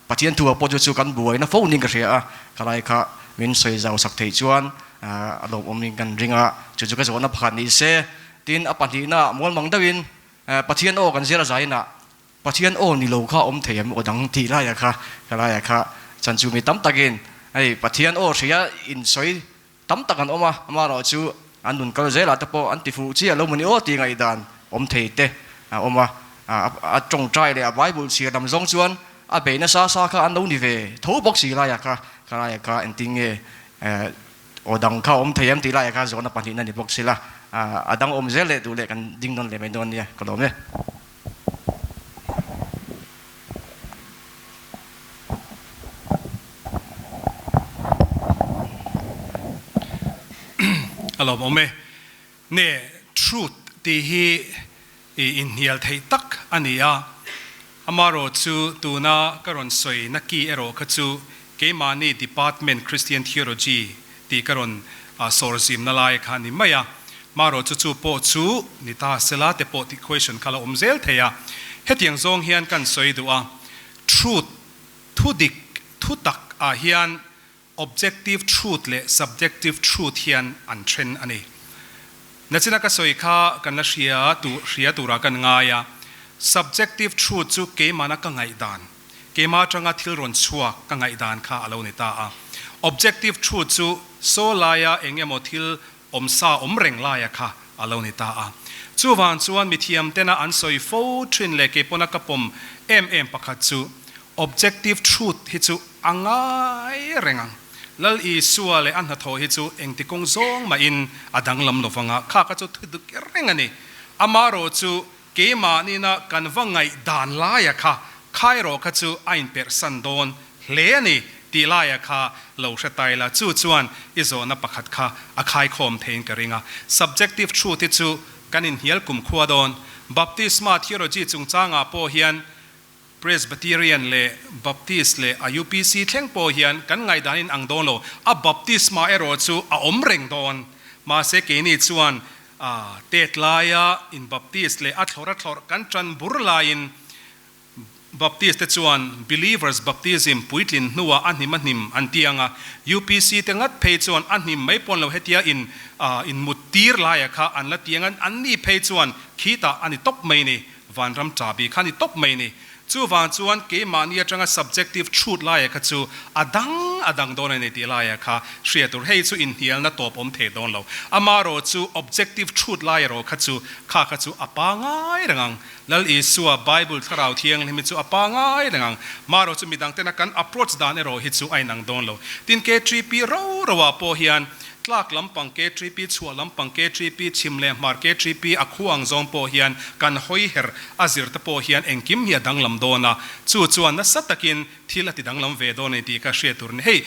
Pathian thu ah pawh chu chu kan buaina fo niin ka hria a, khalai kha min sawi zau sak theih chuan a lawmawmin kan ring a, chu chu ka zawhna pakhat ni se. Tin, a pahnihna mualmang deuhin Pathian aw kan zir a zainah Pathian aw ni lo kha awm thei em aw dang tih laiah kha ka laiah kha chan chu mi tam takin hei Pathian aw hria insawi tam tak an awm a, amaherawh chu an nun kal zelah te pawh an ti fuh chiah lo mawni aw tih ngaihdan awm thei te a awm a, a tawngtai leh a Bible chhiar lam zawng chuan a bei nasa sa kha an lo ni ve tho bawk si laiah kha ka laiah kha engtin nge Aw dang kha awm thei em tih laiah khan zawhna pahnihna ni bawk sila, a dang awm zel leh duh leh kan ding nawn leh mai dawn nia, ka lawm e. A lawm awm e. Ne truth tih hi i inhnial theih tak a ni a, amarawh chu tuna ka rawn sawi na ki erawh kha chu keimahni department Christian Theology tih ka rawn sawr zimna lai kha a ni mai a, marawh chu chu pawh chu ni ta sela te pawh tih question kha la awm zel thei a, hetiang zawng hian kan sawi duh a, truth thu dik. Thutak ah hian Objective truth leh subjective truth hian an then a ni. Nachina ka sawi kha kan la hria tur hria turah kan ngai a, subjective truth chu keimahna ka ngaihdan, keimah atanga thil rawn chhuak ka ngaihdan kha a lo ni ta a. Objective truth chu saw laia eng emaw thil awmsa awm reng laia kha a lo ni ta a. Chuvang chuan mithiam tena an sawi fo thin leh keipawna ka pawm em em pakhat chu objective truth hi chu a ngai reng ang. Lal Isua leh a hnathawh hi chu engti kawng zawng mahin a danglam lo vang a, kha kha chu thu dik reng a ni. Amaherawh chu keimahniina kan va ngaihdan laia kha khaerawh kha chu a inperhsan dawn hle a ni tih laia kha lo hre tai la, chu chuan i zawhna pakhat kha a khaikhawm theiin ka ring a. Subjective truth hi chu kan inhnial kumkhua dawn. Baptisma theology chungchangah pawh hian Presbyterian leh Baptist leh a UPC thleng pawh hian kan ngaihdan in ang dawn lo, a baptisma erawh chu a awm reng dawn. Mahse keini chuan tet laia in Baptist leh a thlawr a thlawrh kan tan bur laiin Baptist te chuan Believers Baptism puitlin hnuah a hnim a hnim an ti ang a, UPC te ngat phei chuan a hnim mai pawn lo hetia in in mut tir laia kha an la ti ang a, anni phei chuan khitah a ni tawp mai ni. Vanram chabi kha ni tawp mai ni. Chuvang chuan keimahni atanga subjective truth laia kha chu a dang a dang dawn a ni tih laia kha hria tur. Hei chu inhnialna tawp awm thei dawn lo. Amaherawh chu objective truth lai erawh kha chu kha kha chu a pangai reng ang. Lal Isua Bible Thlarau Thianghlim hi chu a pangai reng ang. Maherawh chu midang tena kan approach dan erawh hi chu a inang dawn lo. Tin KTP ro ro ah pawh hian Tlak lampang KTP, chhuah lampang KTP, chhim leh hmar KTP, a khu ang zawng pawh hian kan hawi her a zir te pawh hian engkim hi a danglam dawn a, chu chuan nasa takin thil a ti danglam ve dawn a ni tih ka hriat tur a ni. Hei,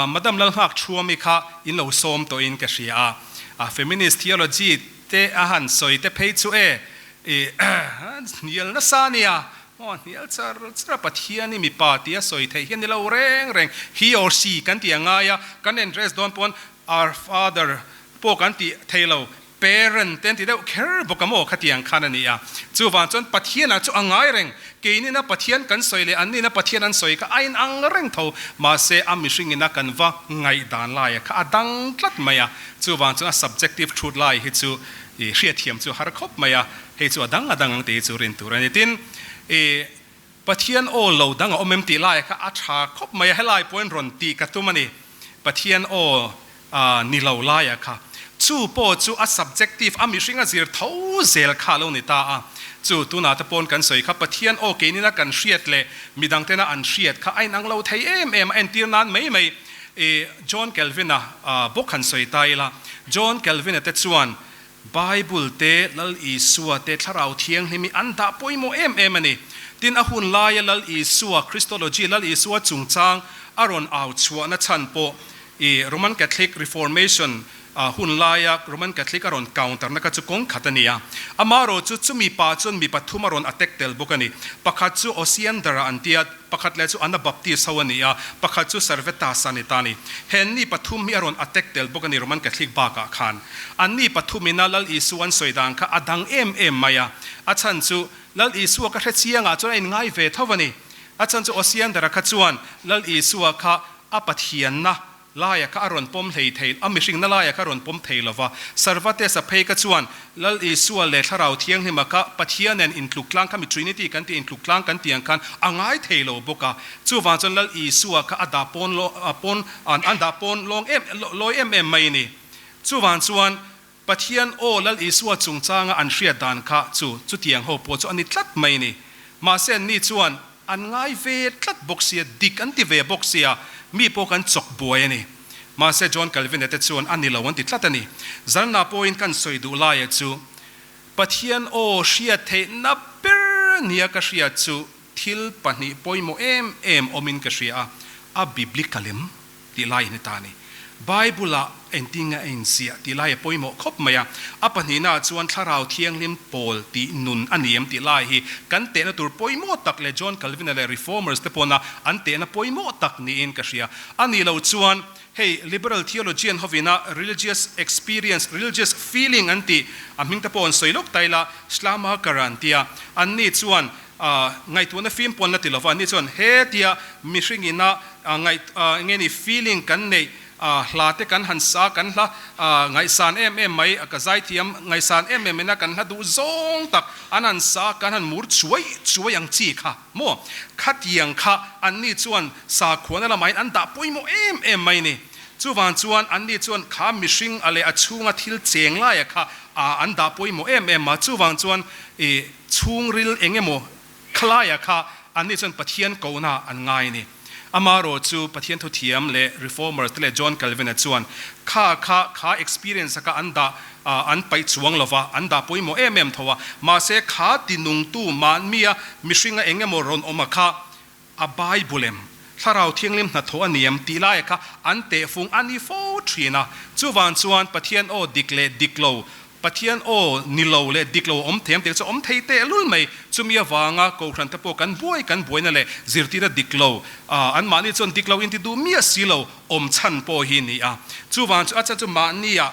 Madam Lalnghak Thuami kha in lo sawm tawhin ka hria a, a feminist theology te a han sawi te phei chu e, i hnial nasa a nia, Aw hnial char char a, Pathian i mipa tia sawi theih hi a ni lo reng reng. He or she kan tih a ngai a, kan address dawn pawn our father pawh kan tih thei lo, parent te an ti deuh kher bawk a maw khatiang khan a ni a. Chuvang chuan Pathianah chu a ngai reng, keinina Pathian kan sawi leh annina Pathian an sawi kha a inang reng tho, mahse a mihringina kan va ngaihdan laia kha a dang tlat mai a. Chuvang chuan a subjective truth lai hi chu i hriatthiam chu a har khawp mai a. Hei chu a dang a dang ang tih hi chu rin tur a ni. Tin, i Pathian aw lo dang a awm em tih lai kha a tha khawp mai a, helai pawhin rawn tih ka tum a ni. Pathian aw ni lo laia kha. Chu pawh chu a subjective, a mihring a zir tho zel kha a lo ni ta a. Chu tunah te pawn kan sawi kha Pathian aw keinina kan hriat leh midang tena an hriat kha a inang lo thei em em a, entir nan mai mai i John Calvin-a bawk han sawi ta ila. John Calvin-a te chuan Bible te, Lal Isua te, Thlarau Thianghlim hi an dah pawimawh em em a ni. Tin, a hun laia Lal Isua, Christology, Lal Isua chungchang a rawn au chhuahna chhan pawh i Roman Catholic Reformation hun laia Roman Catholic a rawn counter na kha chu kawng khat a ni a. Amaherawh chu chumi pa chuan mi pathum a rawn attack tel bawk a ni. Pakhat chu Osiander-a an ti a. Pakhat leh chu Anabaptist ho a ni a, pakhat chu Servetus a ni ta a ni. He ni pathum hi a rawn attack tel bawk a ni Roman Catholic bakah khan. An ni pathumina Lal Isua an sawi dan kha a dang em em mai a. A chhan chu Lal Isua ka hre chiangah chuan a inngai ve tho a ni. A chhan chu Osiandera kha chuan Lal Isua kha a Pathianna Laia kha a rawn pawm hlei thei, a mihringna laia kha a rawn pawm thei lo va. Servates-a phei kha chuan Lal Isua leh Thlarau Thianghlima kha Pathian nen intluk tlang kha mi Trinity kan tih intluk tlang kan tih ang khan a ngai thei lo bawk a. Chuvang chuan Lal Isua kha a dah pawn pawn an dah pawn lawng em lawi em em mai a ni. Chuvang chuan Pathian aw Lal Isua chungchanga an hriat dan kha chu chutiang ho pawh chu a ni tlat mai a ni. Mahse anni chuan an ngai ve tlat bawk sia, dik an ti ve bawk sia, mi pawh kan chawk buai a ni. Mahse John Calvin-a te chuan a ni lo an ti tlat a ni. Zarna pawhin kan sawi duh laia chu Pathian aw hriat theihna ber nia ka hriat chu thil pahnih pawimawh em em awmin ka hria a, a biblical em? Tih lai a ni ta a ni. Bible-ah engtin nge a inziah tih lai a pawimawh khawp mai a. A pahnihnaah chuan Thlarau Thianghlim pawl tih nun a ni em tih lai hi kan tehna tur pawimawh tak leh John Calvin-a leh Reformers te pawna an tehna pawimawh tak niin ka hria. A nih loh chuan hei liberal theologian hovina religious experience, religious feeling an tih, a hming te pawh an sawi lawk ta ila, Schleiermacher-a an ti a, anni chuan. Ngaihtuahna fim pawn la ti lova, ani chuan hetia mihring ina ngaih nge ni feeling kan neih hla te kan han sa, kan hla ngaihsan em em mai, ka zaithiam ngaihsan em em ina kan hla duh zawng tak an han sa, kan han mur chuai chuai ang chi kha maw? Khatiang kha anni chuan sakhuana lamain an dah pawimawh em em mai ni. Chuvang chuan anni chuan kha mihring a leh a chhunga thil cheng laia kha an dah pawimawh em em a, chuvang chuan i chhungril eng emaw khalaiah kha anni chuan Pathian kohna an ngai a ni. Amaherawh chu Pathian thuthiam leh Reformers te leh John Calvin-a chuan kha kha kha experience-a kha an dah an paih chuang lo va, an dah pawimawh em em tho a. Mahse kha tinungtu mahnia mihringa eng emaw rawn awma kha A Bible em? Thlarau Thianghlim hnathawh a ni em? tih laia kha an tehfung a ni fo thin a. Chuvang chuan Pathian aw dik leh dik lo, Pathian aw ni lo leh dik lo a awm thei ang tih chu a awm thei tehlul mai. Chumi avanga Kohhran te pawh kan buai kan buaina leh zirtirna dik lo, anmahni chuan dik lo inti duh miah si lo awm chhan pawh hi ni a. Chuvang chu a chhan chu mahnia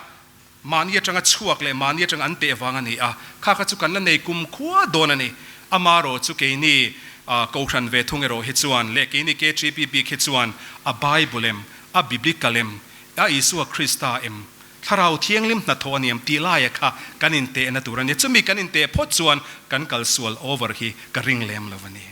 Mahni atanga chhuak leh mahni atanga an teh vang a ni a, kha kha chu kan la nei kum khua dawn a ni. Amarawh chu keini Kohhran ve thung erawh hi chuan leh keini KTP bik hi chuan a Bible em, a Biblical em, a Isua Krista em, Thlarau Thianghlim hnathawh a ni em tih laia kha kan intehna tur a ni. Chumi kan inteh phawt chuan kan kalsual over hi ka ring lem lo a ni.